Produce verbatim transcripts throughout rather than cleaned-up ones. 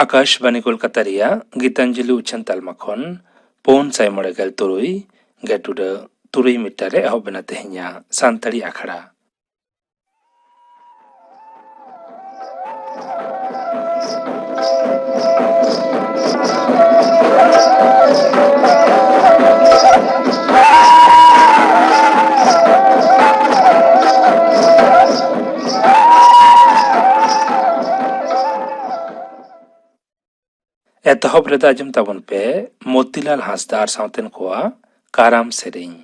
ᱟᱠᱟᱥᱵᱟᱱᱤ ᱠᱳᱞᱠᱟᱛᱟ ᱨᱮᱭᱟᱜ ᱜᱤᱛᱟᱧᱡᱚᱞᱤ ᱩᱪᱷᱟᱹᱱ ᱛᱟᱞᱢᱟ ᱠᱷᱚᱱ ᱯᱩᱱ ᱥᱟᱭ ᱢᱚᱬᱮ ᱜᱮᱞ ᱛᱩᱨᱩᱭ ᱜᱮᱴᱩᱰᱟᱹ ᱛᱩᱨᱩᱭ ᱢᱤᱴᱟᱨ ᱨᱮ ᱮᱦᱚᱵ ᱮᱱᱟ ᱛᱮᱦᱮᱧᱟᱜ ᱥᱟᱱᱛᱟᱲᱤ ᱟᱠᱷᱲᱟ᱾ ᱮᱛᱚᱦᱚᱵ ᱨᱮᱫᱚ ᱟᱸᱡᱚᱢ ᱛᱟᱵᱚᱱ ᱯᱮ ᱢᱚᱛᱤᱞᱟᱞ ᱦᱟᱸᱥᱫᱟ ᱟᱨ ᱥᱟᱶᱛᱮᱱ ᱠᱚᱣᱟᱜ ᱠᱟᱨᱟᱢ ᱥᱮᱨᱮᱧ᱾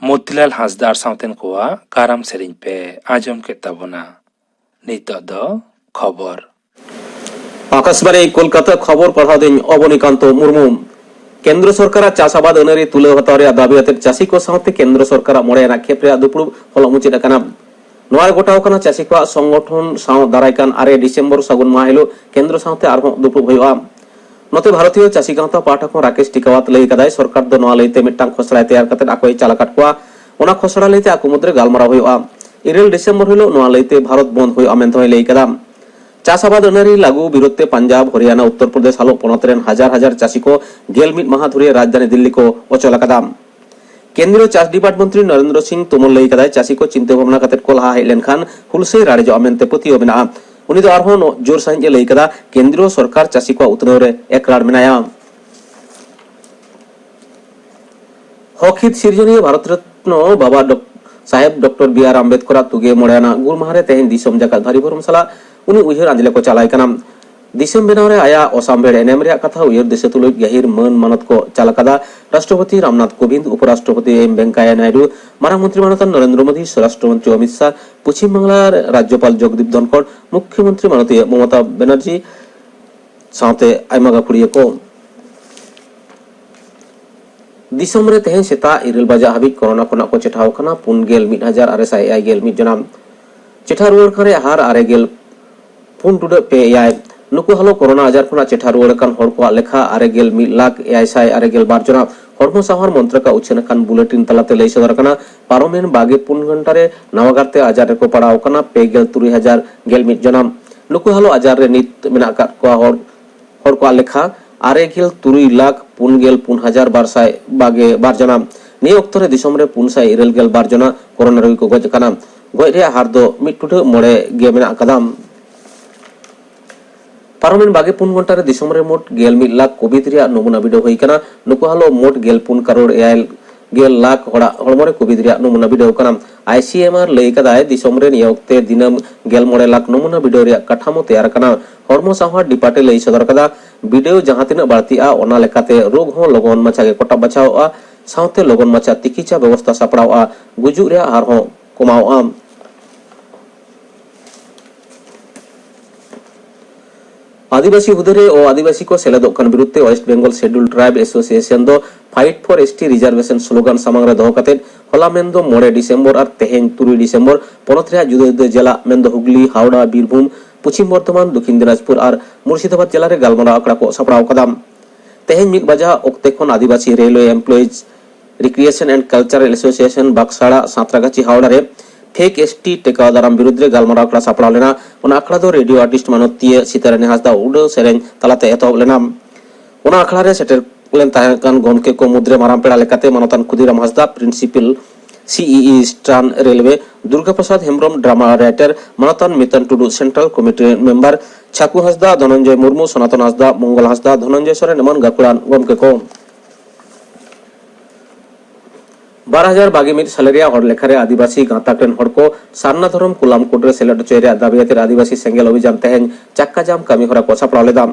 ᱢᱚᱛᱤᱞᱟᱞ ᱦᱟᱸᱥᱫᱟ ᱟᱨ ᱥᱟᱶᱛᱮᱱ ᱠᱚᱣᱟᱜ ᱠᱟᱨᱟᱢ ᱥᱮᱨᱮᱧ ᱯᱮ ᱟᱸᱡᱚᱢ ᱠᱮᱫ ᱛᱟᱵᱚᱱᱟ᱾ ᱱᱤᱛᱚᱜ ᱫᱚ ᱠᱷᱚᱵᱚᱨ᱾ ᱟᱠᱟᱥᱵᱟᱬᱤ ᱠᱳᱞᱠᱟᱛᱟ, ᱠᱷᱚᱵᱚᱨ ᱯᱟᱲᱦᱟᱣ ᱫᱤᱧ ᱚᱵᱚᱱᱤᱠᱟᱱᱛᱚ ᱢᱩᱨᱢᱩ᱾ ᱠᱮᱱᱫᱨᱚ ᱥᱚᱨᱠᱟᱨᱟᱜ ᱪᱟᱥ ᱟᱵᱟᱫ ᱟᱹᱱᱟᱹᱨᱤ ᱛᱩᱞᱟᱹᱣ ᱦᱟᱛᱟᱣ ᱨᱮᱭᱟᱜ ᱫᱟᱹᱵᱤ ᱟᱛᱮ ᱪᱟᱹᱥᱤ ᱠᱚ ᱥᱟᱶᱛᱮ ᱠᱮᱱᱫᱨᱚ ᱥᱚᱨᱠᱟᱨᱟᱜ ᱢᱚᱬᱮ ᱟᱱᱟᱜ ᱠᱷᱮᱯ ᱨᱮᱭᱟᱜ ᱫᱩᱯᱲᱩᱵ ᱦᱚᱞᱟ ᱢᱩᱪᱟᱹᱫ ᱟᱠᱟᱱᱟ᱾ ᱱᱚᱣᱟ ᱨᱮ ᱜᱚᱴᱟᱣ ᱟᱠᱟᱱᱟ ᱪᱟᱹᱥᱤ ᱠᱚᱣᱟᱜ ᱥᱚᱝᱜᱚᱴᱷᱚᱱ ᱥᱟᱶ ᱫᱟᱨᱟᱭ ᱠᱟᱱ ᱟᱨᱮ ᱰᱤᱥᱮᱢᱵᱚᱨ ᱥᱟᱹᱜᱩᱱ ᱢᱟᱦᱟ ᱦᱤᱞᱳᱜ ᱠᱮᱱᱫᱨᱚ ᱥᱟᱶᱛᱮ ᱟᱨᱦᱚᱸ ᱫᱩᱯᱲᱩᱵ ᱦᱩᱭᱩᱜᱼᱟ᱾ ᱱᱚᱛᱮ ᱵᱷᱟᱨᱚᱛᱤᱭᱚ ᱪᱟᱹᱥᱤ ᱜᱟᱶᱛᱟ ᱯᱟᱦᱴᱟ ᱠᱷᱚᱱ ᱨᱟᱠᱮᱥ ᱴᱤᱠᱟᱣᱟᱛ ᱞᱟᱹᱭ ᱠᱟᱫᱟᱭ, ᱥᱚᱨᱠᱟᱨ ᱫᱚ ᱱᱚᱣᱟ ᱞᱟᱹᱭᱛᱮ ᱢᱤᱫᱴᱟᱝ ᱠᱷᱚᱥᱲᱟᱭ ᱛᱮᱭᱟᱨ ᱠᱟᱛᱮ ᱟᱠᱚᱭ ᱪᱟᱞ ᱟᱠᱟᱫ ᱠᱚᱣᱟ᱾ ᱚᱱᱟ ᱠᱷᱚᱥᱲᱟ ᱞᱟᱹᱭᱛᱮ ᱟᱠᱚ ᱢᱩᱫᱽᱨᱮ ᱜᱟᱞᱢᱟᱨᱟᱣ ᱦᱩᱭᱩᱜᱼᱟ᱾ ᱤᱨᱟᱹᱞ ᱰᱤᱥᱮᱢᱵᱚᱨ ᱦᱤᱞᱳᱜ ᱱᱚᱣᱟ ᱞᱟᱹᱭᱛᱮ ᱵᱷᱟᱨᱚᱛ ᱵᱚᱱᱫ ᱦᱩᱭᱩᱜᱼᱟ ᱢᱮᱱᱛᱮ ᱦᱚᱸᱭ ᱞᱟᱹᱭ ᱠᱟᱫᱟ᱾ ᱪᱟᱥ ᱟᱵᱟᱫ ᱟᱹᱱᱟᱹᱨᱤ ᱞᱟᱹᱜᱩ ᱵᱤᱨᱳᱫᱷ ᱛᱮ ᱯᱟᱧᱡᱟᱵᱽ, ᱦᱚᱨᱤᱭᱟᱱᱟ, ᱩᱛᱛᱚᱨ ᱯᱨᱚᱫᱮᱥ ᱦᱟᱞᱚᱜ ᱯᱚᱱᱚᱛ ᱨᱮᱱ ᱦᱟᱡᱟᱨ ᱦᱟᱡᱟᱨ ᱪᱟᱹᱥᱤ ᱠᱚ ᱜᱮᱞ ᱢᱤᱫ ᱢᱟᱦᱟ ᱫᱷᱩᱨᱤᱭᱟᱹ ᱨᱟᱡᱽᱫᱷᱟᱱᱤ ᱫᱤᱞᱞᱤ ᱠᱚ ᱚᱪᱚᱞ ᱟᱠᱟᱫᱟ᱾ ᱠᱮᱱᱫᱨᱤᱭᱚ ᱪᱟᱥ ᱰᱤᱯᱟᱨᱴ ᱢᱚᱱᱛᱨᱤ ᱱᱚᱨᱮᱱᱫᱨᱚ ᱥᱤᱝ ᱛᱳᱢᱚᱨ ᱞᱟᱹᱭ ᱠᱟᱫᱟᱭ, ᱪᱟᱹᱥᱤ ᱠᱚ ᱪᱤᱱᱛᱟᱹ ᱵᱷᱟᱵᱽᱱᱟ ᱠᱟᱛᱮ ᱠᱚ ᱞᱟᱦᱟ ᱦᱮᱡ ᱞᱮᱱᱠᱷᱟᱱ ᱦᱩᱞᱥᱟᱹᱭ ᱨᱟᱲᱮᱡᱚᱜᱼᱟ ᱢᱮᱱᱛᱮ ᱯᱟᱹᱛᱭᱟᱹᱣ ᱢᱮᱱᱟᱜᱼᱟ᱾ ᱩᱱᱤ ᱫᱚ ᱟᱨᱦᱚᱸ ᱱᱚ-, ᱡᱳᱨ ᱥᱟᱹᱦᱤᱡ ᱮ ᱞᱟᱹᱭ ᱠᱟᱫᱟ, ᱠᱮᱱᱫᱨᱤᱭᱚ ᱥᱚᱨᱠᱟᱨ ᱪᱟᱹᱥᱤ ᱠᱚᱣᱟᱜ ᱩᱛᱱᱟᱹᱣ ᱨᱮ ᱮᱠᱲᱟᱲ ᱢᱮᱱᱟᱭᱟ᱾ ᱦᱚᱠ ᱦᱤᱛ ᱥᱤᱨᱡᱚᱱᱤᱭᱟᱹ ᱵᱷᱟᱨᱚᱛ ᱨᱚᱛᱱᱚ ᱵᱟᱵᱟ ᱰᱚᱠ-, ᱥᱟᱦᱮᱵᱽ ᱰᱚᱠᱴᱚᱨ ᱵᱤ ᱟᱨ ᱟᱢᱵᱮᱫᱽᱠᱚᱨᱟᱜ ᱛᱩᱜᱮ ᱢᱚᱬᱮ ᱟᱱᱟᱜ ᱜᱩᱨ ᱢᱟᱦᱟ ᱨᱮ ᱛᱮᱦᱮᱧ ᱫᱤᱥᱚᱢ ᱡᱟᱠᱟᱛ ᱵᱷᱟᱹᱨᱤ ᱵᱷᱚᱨᱚᱢ ᱥᱟᱞᱟᱜ ᱩᱱᱤ ᱩᱭᱦᱟᱹᱨ ᱟᱸᱡᱽᱞᱮ ᱠᱚ ᱪᱟᱞᱟᱭ ᱠᱟᱱᱟ᱾ ᱫᱤᱥᱚᱢ ᱵᱮᱱᱟᱣ ᱨᱮ ᱟᱭᱟᱜ ᱚᱥᱟᱢᱵᱷᱮᱲ ᱮᱱᱮᱢ ᱨᱮᱭᱟᱜ ᱠᱟᱛᱷᱟ ᱩᱭᱦᱟᱹᱨ ᱫᱤᱥᱟᱹ ᱛᱩᱞᱩᱡ ᱜᱟᱹᱦᱤᱨ ᱢᱟᱹᱱ ᱢᱟᱱᱚᱛ ᱠᱚ ᱪᱟᱞ ᱟᱠᱟᱫᱟ ᱨᱟᱥᱴᱨᱚᱯᱚᱛᱤ ᱨᱟᱢᱱᱟᱛᱷ ᱠᱳᱵᱤᱱᱫᱽ, ᱩᱯᱚᱨᱟᱥᱴᱨᱚᱯᱚᱛᱤ ᱮᱢ ᱵᱷᱮᱝᱠᱟᱭᱟ ᱱᱟᱭᱰᱩ, ᱢᱟᱨᱟᱝ ᱢᱚᱱᱛᱨᱤ ᱢᱟᱱᱚᱛᱟᱱ ᱱᱚᱨᱮᱱᱫᱨᱚ ᱢᱳᱫᱤ, ᱥᱚᱨᱟᱥᱴᱨᱚ ᱢᱚᱱᱛᱨᱤ ᱚᱢᱤᱛ ᱥᱟᱦ, ᱯᱚᱪᱷᱤᱢ ᱵᱟᱝᱞᱟ ᱨᱟᱡᱽᱡᱚᱯᱟᱞ ᱡᱚᱜᱽᱫᱤᱯ ᱫᱷᱚᱱᱠᱚᱲ, ᱢᱩᱠᱷᱭᱚᱢᱚᱱᱛᱨᱤ ᱢᱟᱱᱚᱛᱤᱭᱟᱹ ᱢᱚᱢᱚᱛᱟ ᱵᱟᱱᱟᱨᱡᱤ ᱥᱟᱶᱛᱮ ᱟᱭᱢᱟ ᱜᱟᱹᱠᱷᱩᱲᱤᱭᱟᱹ ᱠᱚ᱾ ᱫᱤᱥᱚᱢ ᱨᱮ ᱛᱮᱦᱮᱧ ᱥᱮᱛᱟᱜ ᱤᱨᱟᱹᱞ ᱵᱟᱡᱟᱜ ᱦᱟᱹᱵᱤᱡ ᱠᱳᱨᱳᱱᱟ ᱠᱷᱚᱱᱟᱜ ᱠᱚ ᱪᱮᱴᱷᱟᱣ ᱟᱠᱟᱱᱟ ᱯᱩᱱ ᱜᱮᱞ ᱢᱤᱫ ᱦᱟᱡᱟᱨ ᱟᱨᱮ ᱥᱟᱭ ᱮᱭᱟᱭ ᱜᱮᱞ ᱢᱤᱫ ᱡᱚᱱᱟ᱾ ᱪᱮᱴᱷᱟ ᱨᱩᱣᱟᱹᱲ ᱠᱟᱱ ᱨᱮᱭᱟᱜ ᱦᱟᱨ ᱟᱨᱮ ᱜᱮᱞ ᱯᱩᱱ ᱴᱩᱰᱟᱹᱜ ᱯᱮ ᱮᱭᱟᱭ᱾ ᱱᱩᱠᱩ ᱦᱟᱞᱚ ᱠᱳᱨᱳᱱᱟ ᱟᱡᱟᱨ ᱠᱷᱚᱱᱟᱜ ᱪᱮᱴᱷᱟ ᱨᱩᱣᱟᱹᱲ ᱟᱠᱟᱱ ᱦᱚᱲ ᱠᱚᱣᱟᱜ ᱞᱮᱠᱷᱟ ᱟᱨᱮ ᱜᱮᱞ ᱢᱤᱫ ᱞᱟᱠᱷ ᱮᱭᱟᱭ ᱥᱟᱭ ᱟᱨᱮ ᱜᱮᱞ ᱵᱟᱨ ᱡᱚᱱᱟ᱾ ᱦᱚᱲᱢᱚ ᱥᱟᱶᱟᱨ ᱢᱚᱱᱛᱨᱟᱠᱟᱜ ᱩᱪᱷᱟᱹᱱ ᱟᱠᱟᱱ ᱵᱩᱞᱮᱴᱤᱱ ᱛᱟᱞᱟᱛᱮ ᱞᱟᱹᱭ ᱥᱚᱫᱚᱨ ᱟᱠᱟᱱᱟ, ᱯᱟᱨᱚᱢᱮᱱ ᱵᱟᱜᱮ ᱯᱩᱱ ᱜᱷᱚᱱᱴᱟ ᱨᱮ ᱱᱟᱣᱟ ᱠᱟᱨᱛᱮ ᱟᱡᱟᱨ ᱨᱮᱠᱚ ᱯᱟᱲᱟᱣ ᱟᱠᱟᱱᱟ ᱯᱮ ᱜᱮᱞ ᱛᱩᱨᱩᱭ ᱦᱟᱡᱟᱨ ᱜᱮᱞ ᱢᱤᱫ ᱡᱚᱱᱟ᱾ ᱱᱩᱠᱩ ᱦᱟᱞᱚ ᱟᱡᱟᱨ ᱨᱮ ᱱᱤᱛ ᱢᱮᱱᱟᱜ ᱟᱠᱟᱫ ᱠᱚᱣᱟ ᱦᱚᱲ ᱦᱚᱲ ᱠᱚᱣᱟᱜ ᱞᱮᱠᱷᱟ ᱟᱨᱮ ᱜᱮᱞ ᱛᱩᱨᱩᱭ ᱞᱟᱠᱷ ᱯᱩᱱ ᱜᱮᱞ ᱯᱩᱱ ᱦᱟᱡᱟᱨ ᱵᱟᱨ ᱥᱟᱭ ᱵᱟᱜᱮ ᱵᱟᱨ ᱡᱚᱱᱟ᱾ ᱱᱤᱭᱟᱹ ᱚᱠᱛᱚ ᱨᱮ ᱫᱤᱥᱚᱢ ᱨᱮ ᱯᱩᱱ ᱥᱟᱭ ᱤᱨᱟᱹᱞ ᱜᱮᱞ ᱵᱟᱨ ᱡᱚᱱᱟ ᱠᱳᱨᱳᱱᱟ ᱨᱳᱜᱤ ᱠᱚ ᱜᱚᱡ ᱟᱠᱟᱱᱟ᱾ ᱜᱚᱡ ᱨᱮᱭᱟᱜ ᱦᱟᱨ ᱫᱚ ᱢᱤᱫ ᱴᱩᱰᱟᱹᱜ ᱢᱚᱬᱮ ᱜᱮ ᱢᱮᱱᱟᱜ ᱟᱠᱟᱫᱟ᱾ ᱯᱟᱨᱚᱢᱮᱱ ᱵᱟᱜᱮ ᱯᱩᱱ ᱜᱷᱚᱱᱴᱟ ᱨᱮ ᱫᱤᱥᱚᱢ ᱨᱮ ᱢᱳᱴ ᱜᱮᱞ ᱢᱤᱫ ᱞᱟᱠᱷ ᱠᱳᱵᱷᱤᱰ ᱨᱮᱭᱟᱜ ᱱᱚᱢᱩᱱᱟ ᱵᱤᱰᱟᱹᱣ ᱦᱩᱭ ᱟᱠᱟᱱᱟ᱾ ᱱᱩᱠᱩ ᱦᱟᱞᱚ ᱢᱳᱴ ᱜᱮᱞ ᱯᱩᱱ ᱠᱟᱨᱳᱲ ᱮᱭᱟᱭ ᱜᱮᱞ ᱞᱟᱠᱷ ᱦᱚᱲᱟᱜ ᱦᱚᱲᱢᱚ ᱨᱮ ᱠᱳᱵᱷᱤᱰ ᱨᱮᱭᱟᱜ ᱱᱚᱢᱩᱱᱟ ᱵᱤᱰᱟᱹᱣ ᱟᱠᱟᱱᱟ᱾ ᱟᱭ ᱥᱤ ᱮᱢ ᱟᱨ ᱞᱟᱹᱭ ᱠᱟᱫᱟᱭ, ᱫᱤᱥᱚᱢ ᱨᱮ ᱱᱤᱭᱟᱹ ᱚᱠᱛᱮ ᱫᱤᱱᱟᱹᱢ ᱜᱮᱞ ᱢᱚᱬᱮ ᱞᱟᱠᱷ ᱱᱚᱢᱩᱱᱟ ᱵᱤᱰᱟᱹᱣ ᱨᱮᱭᱟᱜ ᱠᱟᱴᱷᱟᱢᱳ ᱛᱮᱭᱟᱨ ᱟᱠᱟᱱᱟ᱾ ᱦᱚᱲᱢᱚ ᱥᱟᱶᱟᱨ ᱰᱤᱯᱟᱨᱴ ᱮ ᱞᱟᱹᱭ ᱥᱚᱫᱚᱨ ᱠᱟᱫᱟ, ᱵᱤᱰᱟᱹᱣ ᱡᱟᱦᱟᱸ ᱛᱤᱱᱟᱹᱜ ᱵᱟᱹᱲᱛᱤᱜᱼᱟ, ᱚᱱᱟ ᱞᱮᱠᱟᱛᱮ ᱨᱳᱜᱽ ᱦᱚᱸ ᱞᱚᱜᱚᱱ ᱢᱟᱪᱷᱟ ᱜᱮ ᱠᱚᱴᱟᱵ ᱵᱟᱪᱷᱟᱣᱚᱜᱼᱟ᱾ ᱥᱟᱶᱛᱮ ᱞᱚᱜᱚᱱ ᱢᱟᱪᱷᱟ ᱛᱤᱠᱤᱪᱷᱟ ᱵᱮᱵᱚᱥᱛᱷᱟ ᱥᱟᱯᱲᱟᱣᱜᱼᱟ, ᱜᱩᱡᱩᱜ ᱨᱮᱭᱟᱜ ᱦᱟᱨ ᱦᱚᱸ ᱠᱚᱢᱟᱣᱜᱼᱟ᱾ ᱟᱹᱫᱤᱵᱟᱹᱥᱤ ᱦᱩᱫᱟᱹᱨᱮ ᱚ ᱟᱹᱫᱤᱵᱟᱹᱥᱤ ᱠᱚ ᱥᱮᱞᱮᱫᱚᱜ ᱠᱟᱱ ᱵᱤᱨᱩᱫᱷ ᱛᱮ West Bengal Scheduled Tribe Association ᱫᱚ Fight for S T Reservation slogan ᱥᱟᱢᱟᱝ ᱨᱮ ᱫᱚᱦᱚ ᱠᱟᱛᱮ ᱦᱚᱞᱟ ᱢᱮᱱᱫᱚ ᱢᱚᱬᱮ ᱰᱤᱥᱮᱢᱵᱚᱨ ᱟᱨ ᱛᱮᱦᱮᱧ ᱛᱩᱨᱩᱭ ᱰᱤᱥᱮᱢᱵᱚᱨ ᱯᱚᱱᱚᱛ ᱨᱮᱭᱟᱜ ᱡᱩᱫᱟᱹ ᱡᱩᱫᱟᱹ ᱡᱮᱞᱟ ᱢᱮᱱᱫᱚ ᱦᱩᱜᱽᱞᱤ, ᱦᱟᱣᱲᱟ, ᱵᱤᱨᱵᱷᱩᱢ, ᱯᱚᱪᱷᱤᱢ ᱵᱚᱨᱫᱷᱚᱢᱟᱱ, ᱫᱚᱠᱷᱤᱱ ᱫᱤᱱᱟᱡᱽᱯᱩᱨ ᱟᱨ ᱢᱩᱨᱥᱤᱫᱟᱵᱟᱫᱽ ᱡᱮᱞᱟ ᱨᱮ ᱜᱟᱞᱢᱟᱨᱟᱣ ᱟᱠᱷᱲᱟ ᱠᱚ ᱥᱟᱯᱲᱟᱣ ᱟᱠᱟᱫᱟ᱾ ᱛᱮᱦᱮᱧ ᱢᱤᱫ ᱵᱟᱡᱟ ᱚᱠᱛᱮ ᱠᱷᱚᱱ ᱟᱹᱫᱤᱵᱟᱹᱥᱤ Railway Employees Recreation and Cultural Association ᱵᱟᱠᱥᱟᱲᱟ ᱥᱟᱸᱛᱨᱟᱜᱟᱪᱷᱤ Howrah ᱨᱮ Fake S T ᱴᱮᱠᱟᱣ ᱫᱟᱨᱟᱢ ᱵᱤᱨᱩᱫᱽ ᱨᱮ ᱜᱟᱞᱢᱟᱨᱟᱣ ᱟᱠᱷᱲᱟ ᱥᱟᱯᱲᱟᱣ ᱞᱮᱱᱟ᱾ ᱚᱱᱟ ᱟᱠᱷᱲᱟ ᱫᱚ ᱨᱮᱰᱤᱭᱳ ᱟᱨᱴᱤᱥᱴ ᱢᱟᱱᱚᱛᱤᱭᱟᱹ ᱥᱤᱛᱟᱨᱟᱱᱤ ᱦᱟᱸᱥᱫᱟ ᱩᱰᱟᱹᱣ ᱥᱮᱨᱮᱧ ᱛᱟᱞᱟᱛᱮ ᱮᱛᱚᱦᱚᱵ ᱞᱮᱱᱟ᱾ ᱚᱱᱟ ᱟᱠᱷᱲᱟ ᱨᱮ ᱥᱮᱴᱮᱨ ᱞᱮᱱ ᱛᱟᱦᱮᱸ ᱠᱟᱱ ᱜᱚᱢᱠᱮ ᱠᱚ ᱢᱩᱫᱽᱨᱮ ᱢᱟᱨᱟᱝ ᱯᱮᱲᱟ ᱞᱮᱠᱟᱛᱮ ᱢᱟᱱᱚᱛᱟᱱ ᱠᱷᱩᱫᱤᱨᱟᱢ ᱦᱟᱸᱥᱫᱟ, Principal C E E Eastern Railway, Durga Prasad Hembrom, drama writer, ᱢᱟᱱᱚᱛᱟᱱ ᱢᱤᱛᱟᱱ ᱴᱩᱰᱩ, Central Committee member, ᱪᱷᱟᱠᱩ ᱦᱟᱸᱥᱫᱟ, ᱫᱷᱚᱱᱚᱱᱡᱚᱭ ᱢᱩᱨᱢᱩ, ᱥᱚᱱᱟᱛᱚᱱ ᱦᱟᱸᱥᱫᱟ, ᱢᱚᱝᱜᱚᱞ ᱦᱟᱸᱥᱫᱟ, ᱫᱷᱚᱱᱚᱱᱡᱚᱭ ᱥᱚᱨᱮᱱ ᱮᱢᱟᱱ ᱜᱟᱹᱠᱷᱩᱲᱟᱱ ᱜᱚᱢᱠᱮ ᱠᱚ᱾ ᱵᱟᱨ ᱦᱟᱡᱟᱨ ᱵᱟᱜᱮ ᱢᱤᱫ ᱥᱟᱞᱮ ᱨᱮᱭᱟᱜ ᱦᱚᱲ ᱞᱮᱠᱷᱟ ᱨᱮ ᱟᱹᱫᱤᱵᱟᱹᱥᱤ ᱜᱟᱸᱛᱟᱠ ᱨᱮᱱ ᱦᱚᱲ ᱠᱚ ᱥᱟᱨᱱᱟ ᱫᱷᱚᱨᱚᱢ ᱠᱩᱞᱟᱢ ᱠᱳᱰ ᱨᱮ ᱥᱮᱞᱮᱫ ᱦᱚᱪᱚᱭ ᱨᱮᱭᱟᱜ ᱫᱟᱹᱵᱤ ᱟᱛᱮ ᱟᱹᱫᱤᱵᱟᱹᱥᱤ ᱥᱮᱸᱜᱮᱞ ᱚᱵᱷᱤᱡᱟᱱ ᱛᱮᱦᱮᱧ ᱪᱟᱠᱠᱟ ᱡᱟᱢ ᱠᱟᱹᱢᱤ ᱦᱚᱨᱟ ᱠᱚ ᱥᱟᱯᱲᱟᱣ ᱞᱮᱫᱟ᱾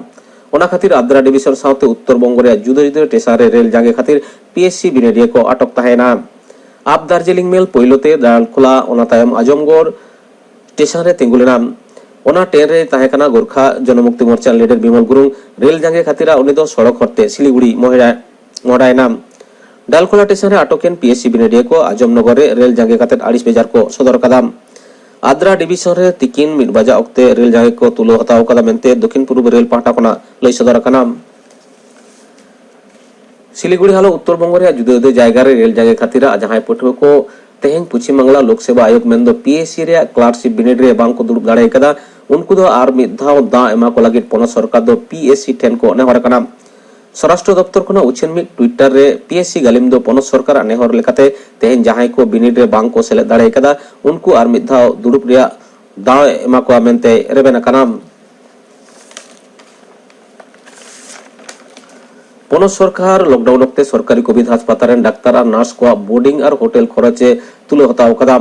ᱚᱱᱟ ᱠᱷᱟᱹᱛᱤᱨ ᱟᱫᱽᱨᱟ ᱰᱤᱵᱤᱥᱚᱱ ᱥᱟᱶᱛᱮ ᱩᱛᱛᱚᱨ ᱵᱚᱝᱜᱚ ᱨᱮᱭᱟᱜ ᱡᱩᱫᱟᱹ ᱡᱩᱫᱟᱹ ᱴᱮᱥᱚᱱ ᱨᱮ ᱨᱮᱞ ᱡᱟᱸᱜᱮ ᱠᱷᱟᱹᱛᱤᱨ P S C ᱵᱤᱱᱤᱰᱤᱭᱟᱹ ᱠᱚ ᱟᱴᱚᱠ ᱛᱟᱦᱮᱸᱭᱮᱱᱟ᱾ ᱟᱯ ᱫᱟᱨᱡᱤᱞᱤᱝ ᱢᱮᱞ ᱯᱳᱭᱞᱳ ᱛᱮ ᱰᱟᱞᱠᱷᱳᱞᱟ, ᱚᱱᱟ ᱛᱟᱭᱚᱢ ᱟᱡᱚᱢᱜᱚᱲ ᱴᱮᱥᱚᱱ ᱨᱮ ᱛᱤᱸᱜᱩ ᱞᱮᱱᱟ᱾ ᱚᱱᱟ ᱴᱨᱮᱱ ᱨᱮ ᱛᱟᱦᱮᱸ ᱠᱟᱱᱟ ᱜᱳᱨᱠᱷᱟ ᱡᱚᱱᱚᱢᱩᱠᱛᱤ ᱢᱳᱨᱪᱟ ᱞᱤᱰᱟᱨ ᱵᱤᱢᱚᱞ ᱜᱩᱨᱩᱝ᱾ ᱨᱮᱞ ᱡᱟᱸᱜᱮ ᱠᱷᱟᱹᱛᱤᱨ ᱩᱱᱤ ᱫᱚ ᱥᱚᱲᱚᱠ ᱦᱚᱨᱛᱮ ᱥᱤᱞᱤᱜᱩᱲᱤ ᱢᱚᱦᱰᱟ, ᱢᱚᱦᱰᱟᱭᱮᱱᱟ᱾ ᱰᱟᱞᱠᱷᱳᱞᱟ ᱴᱮᱥᱚᱱ ᱨᱮ ᱟᱴᱚᱠ ᱮᱱ P S C ᱵᱤᱱᱤᱰᱤᱭᱟᱹ ᱠᱚ ᱟᱡᱚᱢᱱᱚᱜᱚᱨ ᱨᱮ ᱨᱮᱞ ᱡᱟᱸᱜᱮ ᱠᱟᱛᱮ ᱟᱹᱲᱤᱥ ᱵᱮᱡᱟᱨ ᱠᱚ ᱥᱚᱫᱚᱨ ᱟᱠᱟᱫᱟ᱾ ᱟᱫᱽᱨᱟ ᱰᱤᱵᱤᱥᱚᱱ ᱨᱮ ᱛᱤᱠᱤᱱ ᱢᱤᱫ ᱵᱟᱡᱟ ᱚᱠᱛᱮ ᱨᱮᱞ ᱡᱟᱸᱜᱮ ᱠᱚ ᱛᱩᱞᱟᱹᱣ ᱦᱟᱛᱟᱣ ᱟᱠᱟᱫᱟ ᱢᱮᱱᱛᱮ ᱫᱚᱠᱷᱤᱱ ᱯᱩᱨᱩᱵ ᱨᱮᱞ ᱯᱟᱦᱴᱟ ᱠᱷᱚᱱᱟᱜ ᱞᱟᱹᱭ ᱥᱚᱫᱚᱨ ᱟᱠᱟᱱᱟ᱾ ᱥᱤᱞᱤᱜᱩᱲᱤ ᱦᱟᱞᱚ ᱩᱛᱛᱚᱨ ᱵᱚᱝᱜᱚ ᱨᱮᱭᱟᱜ ᱡᱩᱫᱟᱹ ᱡᱩᱫᱟᱹ ᱡᱟᱭᱜᱟ ᱨᱮ ᱨᱮᱞ ᱡᱟᱸᱜᱮ ᱠᱷᱟᱹᱛᱤᱨ ᱡᱟᱦᱟᱸᱭ ᱯᱟᱹᱴᱷᱩᱣᱟᱹ ᱠᱚ ᱛᱮᱦᱮᱧ ᱯᱚᱪᱷᱤᱢ ᱵᱟᱝᱞᱟ ᱞᱳᱠ ᱥᱮᱵᱟ ᱟᱭᱳᱜᱽ ᱢᱮᱱᱫᱚ P S C ᱨᱮᱭᱟᱜ clerkship ᱵᱤᱱᱤᱰ ᱨᱮ ᱵᱟᱝ ᱠᱚ ᱫᱩᱲᱩᱵ ᱫᱟᱲᱮ ᱟᱠᱟᱫᱟ, ᱩᱱᱠᱩ ᱫᱚ ᱟᱨ ᱢᱤᱫ ᱫᱷᱟᱣ ᱫᱟᱣ ᱮᱢᱟ ᱠᱚ ᱞᱟᱹᱜᱤᱫ ᱯᱚᱱᱚᱛ ᱥᱚᱨᱠᱟᱨ ᱫᱚ P S C ᱴᱷᱮᱱ ᱠᱚ ᱱᱮᱦᱚᱨ ᱟᱠᱟᱱᱟ᱾ ᱥᱚᱨᱟᱥᱴᱨᱚ ᱫᱚᱯᱛᱚᱨ ᱠᱷᱚᱱᱟᱜ ᱩᱪᱷᱟᱹᱱ ᱢᱤᱫ Twitter ᱨᱮ P S C ᱜᱟᱹᱞᱤᱢ ᱫᱚ ᱯᱚᱱᱚᱛ ᱥᱚᱨᱠᱟᱨᱟᱜ ᱱᱮᱦᱚᱨ ᱞᱮᱠᱟᱛᱮ ᱛᱮᱦᱮᱧ ᱡᱟᱦᱟᱸᱭ ᱠᱚ ᱵᱤᱱᱤᱰ ᱨᱮ ᱵᱟᱝ ᱠᱚ ᱥᱮᱞᱮᱫ ᱫᱟᱲᱮ ᱟᱠᱟᱫᱟ, ᱩᱱᱠᱩ ᱟᱨ ᱢᱤᱫ ᱫᱷᱟᱣ ᱫᱩᱲᱩᱵ ᱨᱮᱭᱟᱜ ᱫᱟᱣ ᱮ ᱮᱢᱟ ᱠᱚᱣᱟ ᱢᱮᱱᱛᱮ ᱨᱮᱵᱮᱱ ᱟᱠᱟᱱᱟ᱾ ᱯᱚᱱᱚᱛ ᱥᱚᱨᱠᱟᱨ ᱞᱚᱠᱰᱟᱣᱩᱱ ᱚᱠᱛᱮ ᱥᱚᱨᱠᱟᱨᱤ ᱠᱳᱵᱷᱤᱰ ᱦᱟᱥᱯᱟᱛᱟᱞ ᱨᱮᱱ ᱰᱟᱠᱛᱟᱨ ᱟᱨ ᱱᱟᱨᱥ ᱠᱚᱣᱟᱜ ᱵᱳᱨᱰᱤᱝ ᱟᱨ ᱦᱳᱴᱮᱞ ᱠᱷᱚᱨᱚᱪ ᱮ ᱛᱩᱞᱟᱹᱣ ᱦᱟᱛᱟᱣ ᱟᱠᱟᱫᱟ᱾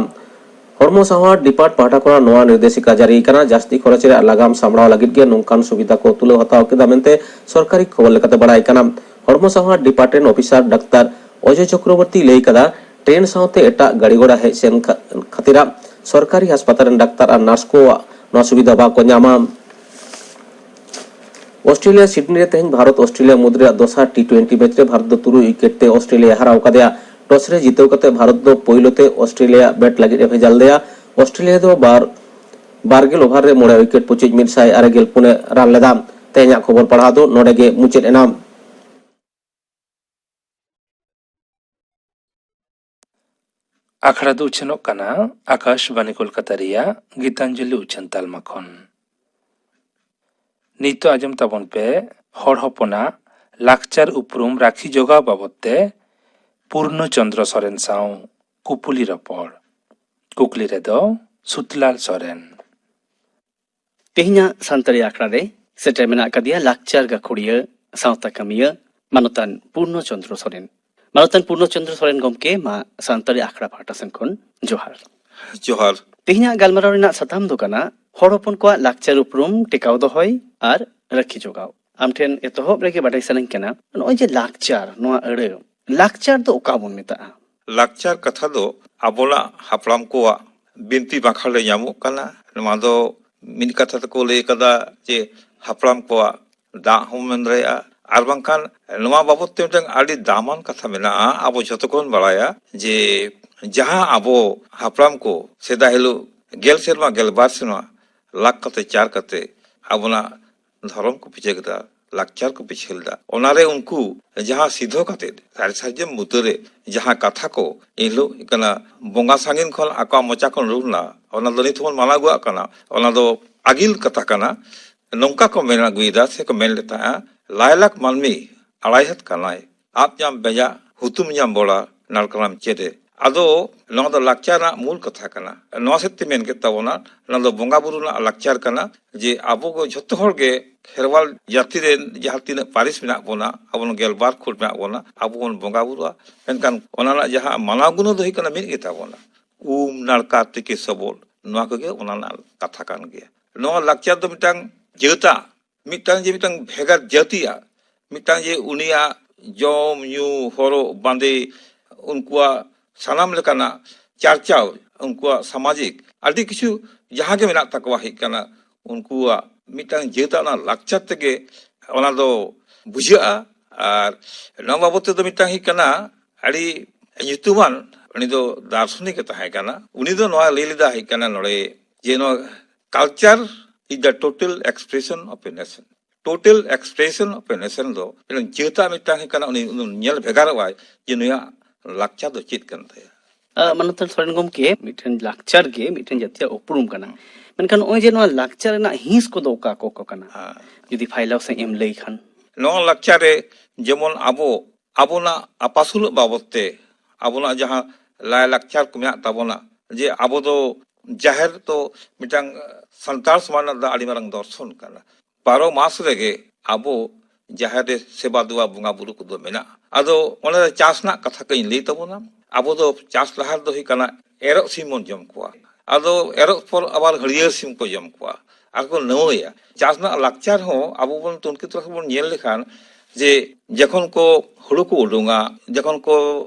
ᱦᱚᱲᱢᱚ ᱥᱟᱶᱟᱨ ᱰᱤᱯᱟᱨᱴ ᱯᱟᱦᱴᱟ ᱠᱷᱚᱱᱟᱜ ᱱᱚᱣᱟ ᱱᱤᱨᱫᱮᱥᱤᱠᱟ ᱡᱟᱹᱨᱤ ᱟᱠᱟᱱᱟ᱾ ᱡᱟᱹᱥᱛᱤ ᱠᱷᱚᱨᱚᱪ ᱨᱮᱭᱟᱜ ᱞᱟᱜᱟᱢ ᱥᱟᱢᱵᱲᱟᱣ ᱞᱟᱹᱜᱤᱫ ᱜᱮ ᱱᱚᱝᱠᱟᱱ ᱥᱩᱵᱤᱫᱷᱟ ᱠᱚ ᱛᱩᱞᱟᱹᱣ ᱦᱟᱛᱟᱣ ᱠᱮᱫᱟ ᱢᱮᱱᱛᱮ ᱥᱚᱨᱠᱟᱨᱤ ᱠᱷᱚᱵᱚᱨ ᱞᱮᱠᱟᱛᱮ ᱵᱟᱲᱟᱭ ᱠᱟᱱᱟ᱾ ᱦᱚᱲᱢᱚ ᱥᱟᱶᱟᱨ ᱰᱤᱯᱟᱨᱴ ᱨᱮᱱ ᱚᱯᱷᱤᱥᱟᱨ ᱰᱟᱠᱛᱟᱨ ᱚᱡᱚᱭ ᱪᱚᱠᱨᱚᱵᱚᱨᱛᱤᱭ ᱞᱟᱹᱭ ᱠᱟᱫᱟ, ᱴᱨᱮᱱ ᱥᱟᱶᱛᱮ ᱮᱴᱟᱜ ᱜᱟᱹᱰᱤ ᱜᱷᱚᱲᱟ ᱦᱮᱡ ᱥᱮᱱ ᱠᱷᱟ-, ᱠᱷᱟᱹᱛᱤᱨᱟᱜ ᱥᱚᱨᱠᱟᱨᱤ ᱦᱟᱥᱯᱟᱛᱟᱞ ᱨᱮᱱ ᱰᱟᱠᱛᱟᱨ ᱟᱨ ᱱᱟᱨᱥ ᱠᱚᱣᱟᱜ ᱱᱚᱣᱟ ᱥᱩᱵᱤᱫᱷᱟ ᱵᱟᱝᱠᱚ ᱧᱟᱢᱟ᱾ ᱚᱥᱴᱨᱮᱞᱤᱭᱟ ᱥᱤᱰᱱᱤ ᱨᱮ ᱛᱮᱦᱮᱧ ᱵᱷᱟᱨᱚᱛ ᱚᱥᱴᱨᱮᱞᱤᱭᱟ ᱢᱩᱫᱽ ᱨᱮᱭᱟᱜ ᱫᱚᱥᱟᱨ ᱴᱤ ᱴᱩᱭᱮᱱᱴᱤ ᱢᱮᱪ ᱨᱮ ᱵᱷᱟᱨᱚᱛ ᱫᱚ ᱛᱩᱨᱩᱭ ᱩᱭᱠᱮᱴ ᱛᱮ ᱚᱥᱴᱨᱮᱞᱤᱭᱟ ᱦᱟᱨᱟᱣ ᱠᱟᱫᱮᱭᱟ᱾ ᱴᱚᱥ ᱨᱮ ᱡᱤᱛᱟᱹᱣ ᱠᱟᱛᱮ ᱵᱷᱟᱨᱚᱛ ᱫᱚ ᱯᱳᱭᱞᱳ ᱛᱮ ᱚᱥᱴᱨᱮᱞᱤᱭᱟ ᱵᱮᱴ ᱞᱟᱹᱜᱤᱫ ᱮ ᱵᱷᱮᱡᱟ ᱞᱮᱫᱮᱭᱟ᱾ ᱚᱥᱴᱨᱮᱞᱤᱭᱟ ᱫᱚ ᱵᱟᱨ, ᱵᱟᱨ ᱜᱮᱞ ᱳᱵᱷᱟᱨ ᱨᱮ ᱢᱚᱬᱮ ᱩᱭᱠᱮᱴ ᱯᱚᱪᱤᱥ ᱢᱤᱫ ᱥᱟᱭ ᱟᱨᱮ ᱜᱮᱞ ᱯᱩᱱ ᱮ ᱨᱟᱱ ᱞᱮᱫᱟ᱾ ᱛᱮᱦᱮᱧᱟᱜ ᱠᱷᱚᱵᱚᱨ ᱯᱟᱲᱦᱟᱣ ᱫᱚ ᱱᱚᱰᱮ ᱜᱮ ᱢᱩᱪᱟᱹᱫ ᱮᱱᱟ᱾ ᱟᱠᱷᱲᱟ ᱫᱚ ᱩᱪᱷᱟᱹᱱᱚᱜ ᱠᱟᱱᱟ ᱟᱠᱟᱥᱵᱟᱱᱤ ᱠᱳᱞᱠᱟᱛᱟ ᱨᱮᱭᱟᱜ ᱜᱤᱛᱟᱧᱡᱚᱞᱤ ᱩᱪᱷᱟᱹᱱ ᱛᱟᱞᱢᱟ ᱠᱷᱚᱱ᱾ ᱱᱤᱛᱚᱜ ᱟᱸᱡᱚᱢ ᱛᱟᱵᱚᱱ ᱯᱮ ᱦᱚᱲ ᱦᱚᱯᱚᱱᱟᱜ ᱞᱟᱠᱪᱟᱨ ᱩᱯᱨᱩᱢ ᱨᱟᱹᱠᱷᱤ ᱡᱚᱜᱟᱣ ᱵᱟᱵᱚᱫ ᱛᱮ ᱯᱩᱨᱱᱚ ᱪᱚᱸᱫᱽᱨᱚ ᱥᱚᱨᱮᱱ ᱥᱟᱶ ᱠᱩᱯᱩᱞᱤ ᱨᱚᱯᱚᱲ᱾ ᱠᱩᱠᱞᱤ ᱨᱮᱫᱚ ᱥᱩᱛᱞᱟᱞ ᱥᱚᱨᱮᱱ᱾ ᱛᱮᱦᱮᱧᱟᱜ ᱥᱟᱱᱛᱟᱲᱤ ᱟᱠᱷᱲᱟ ᱨᱮ ᱥᱮᱴᱮᱨ ᱢᱮᱱᱟᱜ ᱟᱠᱟᱫᱮᱭᱟ ᱞᱟᱠᱪᱟᱨ ᱜᱟᱹᱠᱷᱩᱲᱤᱭᱟᱹ, ᱥᱟᱶᱛᱟ ᱠᱟᱹᱢᱤᱭᱟᱹ, ᱢᱟᱱᱚᱛᱟᱱ ᱯᱩᱨᱱᱚ ᱪᱚᱸᱫᱽᱨᱚ ᱥᱚᱨᱮᱱ᱾ ᱢᱟᱱᱚᱛᱟᱱ ᱯᱩᱨᱱᱚ ᱪᱚᱸᱫᱽᱨᱚ ᱥᱚᱨᱮᱱ ᱜᱚᱢᱠᱮ, ᱢᱟ ᱥᱟᱱᱛᱟᱲᱤ ᱟᱠᱷᱲᱟ ᱯᱟᱦᱴᱟ ᱥᱮᱱ ᱠᱷᱚᱱ ᱡᱚᱦᱟᱨ᱾ ᱡᱚᱦᱟᱨ᱾ ᱛᱮᱦᱮᱧᱟᱜ ᱜᱟᱞᱢᱟᱨᱟᱣ ᱨᱮᱱᱟᱜ ᱥᱟᱛᱟᱢ ᱫᱚ ᱠᱟᱱᱟ ᱦᱚᱲ ᱦᱚᱯᱚᱱ ᱠᱚᱣᱟᱜ ᱞᱟᱠᱪᱟᱨ ᱩᱯᱨᱩᱢ ᱴᱮᱠᱟᱣ ᱫᱚᱦᱚᱭ ᱟᱨ ᱨᱟᱹᱠᱷᱤ ᱡᱚᱜᱟᱣ᱾ ᱟᱢ ᱴᱷᱮᱱ ᱮᱛᱚᱦᱚᱵ ᱨᱮᱜᱮ ᱵᱟᱰᱟᱭ ᱥᱟᱱᱟᱧ ᱠᱟᱱᱟ, ᱱᱚᱜᱼᱚᱭ ᱡᱮ ᱞᱟᱠᱪᱟᱨ, ᱱᱚᱣᱟ ᱟᱹᱲᱟᱹ, ᱞᱟᱠᱪᱟᱨ ᱫᱚ ᱚᱠᱟ ᱵᱚᱱ ᱢᱮᱛᱟᱜᱼᱟ? ᱞᱟᱠᱪᱟᱨ ᱠᱟᱛᱷᱟ ᱫᱚ ᱟᱵᱚᱱᱟᱜ ᱦᱟᱯᱲᱟᱢ ᱠᱚᱣᱟᱜ ᱵᱤᱱᱛᱤ ᱵᱟᱠᱷᱟᱱ ᱨᱮ ᱧᱟᱢᱚᱜ ᱠᱟᱱᱟ᱾ ᱱᱚᱣᱟ ᱫᱚ ᱢᱤᱫ ᱠᱟᱛᱷᱟ ᱛᱮᱠᱚ ᱞᱟᱹᱭ ᱠᱟᱫᱟ ᱡᱮ ᱦᱟᱯᱲᱟᱢ ᱠᱚᱣᱟᱜ ᱫᱟᱜ ᱦᱚᱸ ᱢᱮᱱ ᱫᱟᱲᱮᱭᱟᱜᱼᱟ᱾ ᱟᱨ ᱵᱟᱝᱠᱷᱟᱱ ᱱᱚᱣᱟ ᱵᱟᱵᱚᱫ ᱛᱮ ᱢᱤᱫᱴᱟᱝ ᱟᱹᱰᱤ ᱫᱟᱢᱟᱱ ᱠᱟᱛᱷᱟ ᱢᱮᱱᱟᱜᱼᱟ, ᱟᱵᱚ ᱡᱷᱚᱛᱚ ᱠᱚᱵᱚᱱ ᱵᱟᱲᱟᱭᱟ ᱡᱮ ᱡᱟᱦᱟᱸ ᱟᱵᱚ ᱦᱟᱯᱲᱟᱢ ᱠᱚ ᱥᱮᱫᱟᱭ ᱦᱤᱞᱳᱜ ᱜᱮᱞ ᱥᱮᱨᱢᱟ, ᱜᱮᱞ ᱵᱟᱨ ᱥᱮᱨᱢᱟ ᱞᱟᱠ ᱠᱟᱛᱮ, ᱪᱟᱨ ᱠᱟᱛᱮ ᱟᱵᱚᱱᱟᱜ ᱫᱷᱚᱨᱚᱢ ᱠᱚ ᱯᱤᱪᱷᱟᱹ ᱠᱮᱫᱟ, ᱞᱟᱠᱪᱟᱨ ᱠᱚ ᱯᱤᱪᱷᱟᱹ ᱞᱮᱫᱟ᱾ ᱚᱱᱟᱨᱮ ᱩᱱᱠᱩ ᱡᱟᱦᱟᱸ ᱥᱤᱫᱷᱚ ᱠᱟᱛᱮ ᱥᱟᱹᱨᱤ ᱥᱟᱨᱡᱚᱢ ᱵᱩᱴᱟᱹᱨᱮ ᱡᱟᱦᱟᱸ ᱠᱟᱛᱷᱟ ᱠᱚ ᱮᱱᱦᱤᱞᱳᱜ ᱦᱩᱭᱩᱜ ᱠᱟᱱᱟ ᱵᱚᱸᱜᱟ ᱥᱟᱹᱜᱤᱧ ᱠᱷᱚᱱ ᱟᱠᱚᱣᱟᱜ ᱢᱚᱪᱟ ᱠᱷᱚᱱ ᱩᱰᱩᱠ ᱞᱮᱱᱟ, ᱚᱱᱟ ᱫᱚ ᱱᱤᱛ ᱦᱚᱸᱵᱚᱱ ᱢᱟᱱᱟᱣ ᱟᱹᱜᱩᱣᱟᱜ ᱠᱟᱱᱟ᱾ ᱚᱱᱟ ᱫᱚ ᱟᱹᱜᱤᱞ ᱠᱟᱛᱷᱟ ᱠᱟᱱᱟ᱾ ᱱᱚᱝᱠᱟ ᱠᱚ ᱢᱮᱱ ᱟᱹᱜᱩᱭᱮᱫᱟ ᱥᱮᱠᱚ ᱢᱮᱱ ᱞᱮᱫ ᱛᱟᱦᱮᱸᱜᱼᱟ, "ᱞᱟᱭᱞᱟᱠ ᱢᱟᱹᱱᱢᱤ ᱟᱲᱟᱭ ᱦᱟᱛ ᱠᱟᱱᱟᱭ, ᱟᱫ ᱧᱟᱢ ᱵᱮᱡᱟ ᱦᱩᱛᱩᱢ ᱧᱟᱢ ᱵᱚᱲᱟ, ᱱᱟᱲᱠᱟᱱᱟᱢ ᱪᱮᱫ ᱮ?" ᱟᱫᱚ ᱱᱚᱣᱟ ᱫᱚ ᱞᱟᱠᱪᱟᱨ ᱨᱮᱱᱟᱜ ᱢᱩᱞ ᱠᱟᱛᱷᱟ ᱠᱟᱱᱟ᱾ ᱱᱚᱣᱟ ᱥᱮᱫ ᱛᱮ ᱢᱮᱱ ᱠᱮᱫ ᱛᱟᱵᱚᱱᱟ, ᱱᱚᱣᱟ ᱫᱚ ᱵᱚᱸᱜᱟ ᱵᱩᱨᱩ ᱨᱮᱱᱟᱜ ᱞᱟᱠᱪᱟᱨ ᱠᱟᱱᱟ᱾ ᱡᱮ ᱟᱵᱚ ᱠᱚ ᱡᱷᱚᱛᱚ ᱦᱚᱲ ᱜᱮ ᱠᱷᱮᱨᱣᱟᱞ ᱡᱟᱹᱛᱤ ᱨᱮᱱ ᱡᱟᱦᱟᱸ ᱛᱤᱱᱟᱹᱜ ᱯᱟᱹᱨᱤᱥ ᱢᱮᱱᱟᱜ ᱵᱚᱱᱟ, ᱟᱵᱚ ᱜᱮᱞᱵᱟᱨ ᱠᱷᱩᱴ ᱢᱮᱱᱟᱜ ᱵᱚᱱᱟ, ᱟᱵᱚ ᱵᱚᱱ ᱵᱚᱸᱜᱟ ᱵᱩᱨᱩᱜᱼᱟ᱾ ᱢᱮᱱᱠᱷᱟᱱ ᱚᱱᱟ ᱨᱮᱱᱟᱜ ᱡᱟᱦᱟᱸ ᱢᱟᱱᱟᱣ ᱜᱩᱱᱟᱹ ᱫᱚ ᱦᱩᱭᱩᱜ ᱠᱟᱱᱟ ᱢᱤᱫ ᱜᱮ ᱛᱟᱵᱚᱱᱟ, ᱩᱢ ᱱᱟᱲᱠᱟ ᱛᱤᱠᱤ ᱥᱚᱵᱚᱫ, ᱱᱚᱣᱟ ᱠᱚᱜᱮ ᱚᱱᱟ ᱨᱮᱱᱟᱜ ᱠᱟᱛᱷᱟ ᱠᱟᱱ ᱜᱮᱭᱟ᱾ ᱱᱚᱣᱟ ᱞᱟᱠᱪᱟᱨ ᱫᱚ ᱢᱤᱫᱴᱟᱝ ᱡᱟᱹᱛᱟᱜ, ᱢᱤᱫᱴᱟᱝ ᱡᱮ ᱢᱤᱫᱴᱟᱝ ᱵᱷᱮᱜᱟᱨ ᱡᱟᱹᱛᱤᱭᱟᱜ, ᱢᱤᱫᱴᱟᱝ ᱡᱮ ᱩᱱᱤᱭᱟᱜ ᱡᱚᱢ ᱧᱩ, ᱦᱚᱨᱚᱜ ᱵᱟᱸᱫᱮ, ᱩᱱᱠᱩᱣᱟᱜ ᱥᱟᱱᱟᱢ ᱞᱮᱠᱟᱱᱟᱜ ᱪᱟᱨᱪᱟᱣ, ᱩᱱᱠᱩᱣᱟᱜ ᱥᱟᱢᱟᱡᱤᱠ ᱟᱹᱰᱤ ᱠᱤᱪᱷᱩ ᱡᱟᱦᱟᱸ ᱜᱮ ᱢᱮᱱᱟᱜ ᱛᱟᱠᱚᱣᱟ ᱦᱩᱭᱩᱜ ᱠᱟᱱᱟ, ᱩᱱᱠᱩᱣᱟᱜ ᱢᱤᱫᱴᱟᱝ ᱡᱟᱹᱛᱟᱜ ᱚᱱᱟ ᱞᱟᱠᱪᱟᱨ ᱛᱮᱜᱮ ᱚᱱᱟ ᱫᱚ ᱵᱩᱡᱷᱟᱹᱜᱼᱟ᱾ ᱟᱨ ᱱᱚᱣᱟ ᱵᱟᱵᱚᱫ ᱛᱮᱫᱚ ᱢᱤᱫᱴᱟᱝ ᱦᱩᱭᱩᱜ ᱠᱟᱱᱟ ᱟᱹᱰᱤ ᱧᱩᱛᱩᱢᱟᱱ, ᱩᱱᱤ ᱫᱚ ᱫᱟᱨᱥᱚᱱᱤᱠ ᱮ ᱛᱟᱦᱮᱸ ᱠᱟᱱᱟ᱾ ᱩᱱᱤ ᱫᱚ ᱱᱚᱣᱟ ᱞᱟᱹᱭ ᱞᱮᱫᱟ ᱦᱩᱭᱩᱜ ᱠᱟᱱᱟ ᱱᱚᱰᱮ ᱡᱮ ᱱᱚᱣᱟ culture is the total expression of a nation. Total expression of a nation ᱫᱚ ᱢᱤᱫᱴᱟᱝ ᱡᱟᱹᱛᱟᱜ ᱢᱤᱫᱴᱟᱝ ᱦᱩᱭᱩᱜ ᱠᱟᱱᱟ, ᱩᱱᱤ ᱩᱱᱤ ᱧᱮᱞ ᱵᱷᱮᱜᱟᱨᱚᱜᱼᱟᱭ ᱡᱮ ᱱᱩᱭᱟᱜ ᱞᱟᱠᱪᱟᱨ ᱫᱚ ᱪᱮᱫ ᱠᱟᱱ ᱛᱟᱭᱟ᱾ ᱟᱨ ᱢᱟᱱᱚᱛᱟᱱ ᱥᱚᱨᱮᱱ ᱜᱚᱢᱠᱮ, ᱢᱤᱫᱴᱮᱱ ᱞᱟᱠᱪᱟᱨ ᱜᱮ ᱢᱤᱫᱴᱮᱱ ᱡᱟᱹᱛᱤᱭᱟᱜ ᱩᱯᱨᱩᱢ ᱠᱟᱱᱟ, ᱢᱮᱱᱠᱷᱟᱱ ᱱᱚᱜᱼᱚᱭ ᱡᱮ ᱱᱚᱣᱟ ᱞᱟᱠᱪᱟᱨ ᱨᱮᱱᱟᱜ ᱦᱤᱸᱥ ᱠᱚᱫᱚ ᱚᱠᱟ ᱠᱚ ᱠᱚ ᱠᱟᱱᱟ? ᱦᱮᱸ᱾ ᱡᱩᱫᱤ ᱯᱷᱟᱭᱞᱟᱣ ᱥᱟᱺᱦᱤᱡ ᱮᱢ ᱞᱟᱹᱭ ᱠᱷᱟᱱ᱾ ᱱᱚᱣᱟ ᱞᱟᱠᱪᱟᱨ ᱨᱮ ᱡᱮᱢᱚᱱ ᱟᱵᱚ ᱟᱵᱚᱱᱟᱜ ᱟᱯᱟᱥᱩᱞᱚᱜ ᱵᱟᱵᱚᱫ ᱛᱮ ᱟᱵᱚᱱᱟᱜ ᱡᱟᱦᱟᱸ ᱞᱟᱭᱼᱞᱟᱠᱪᱟᱨ ᱠᱚ ᱢᱮᱱᱟᱜ ᱛᱟᱵᱚᱱᱟ, ᱡᱮ ᱟᱵᱚ ᱫᱚ ᱡᱟᱦᱮᱨ ᱫᱚ ᱢᱤᱫᱴᱟᱝ ᱥᱟᱱᱛᱟᱲ ᱥᱚᱢᱟᱡᱽ ᱨᱮᱱᱟᱜ ᱫᱚ ᱟᱹᱰᱤ ᱢᱟᱨᱟᱝ ᱫᱚᱨᱥᱚᱱ ᱠᱟᱱᱟ᱾ ᱵᱟᱨᱚ ᱢᱟᱥ ᱨᱮᱜᱮ ᱟᱵᱚ ᱡᱟᱦᱮᱨ ᱨᱮ ᱥᱮᱵᱟ ᱫᱮᱣᱟ ᱵᱚᱸᱜᱟ ᱵᱩᱨᱩ ᱠᱚᱫᱚ ᱢᱮᱱᱟᱜᱼᱟ᱾ ᱟᱫᱚ ᱚᱱᱟ ᱪᱟᱥ ᱨᱮᱱᱟᱜ ᱠᱟᱛᱷᱟ ᱠᱚᱧ ᱞᱟᱹᱭ ᱛᱟᱵᱚᱱᱟ᱾ ᱟᱵᱚ ᱫᱚ ᱪᱟᱥ ᱞᱟᱦᱟ ᱨᱮᱫᱚ ᱦᱩᱭᱩᱜ ᱠᱟᱱᱟ ᱮᱨᱚᱜ ᱥᱤᱢ ᱵᱚᱱ ᱡᱚᱢ ᱠᱚᱣᱟ, ᱟᱫᱚ ᱮᱨᱚᱜ ᱯᱚᱨ ᱟᱵᱟᱨ ᱦᱟᱹᱲᱭᱟᱹᱨ ᱥᱤᱢ ᱠᱚ ᱡᱚᱢ ᱠᱚᱣᱟ, ᱟᱨ ᱠᱚ ᱱᱟᱹᱣᱟᱹᱭᱟ᱾ ᱪᱟᱥ ᱨᱮᱱᱟᱜ ᱞᱟᱠᱪᱟᱨ ᱦᱚᱸ ᱟᱵᱚ ᱵᱚᱱ ᱛᱩᱱᱠᱷᱤ ᱛᱚᱞᱟᱥ ᱵᱚᱱ ᱧᱮᱞ ᱞᱮᱠᱷᱟᱱ ᱡᱮ ᱡᱚᱠᱷᱚᱱ ᱠᱚ ᱦᱩᱲᱩ ᱠᱚ ᱩᱰᱩᱝᱟ, ᱡᱚᱠᱷᱚᱱ ᱠᱚ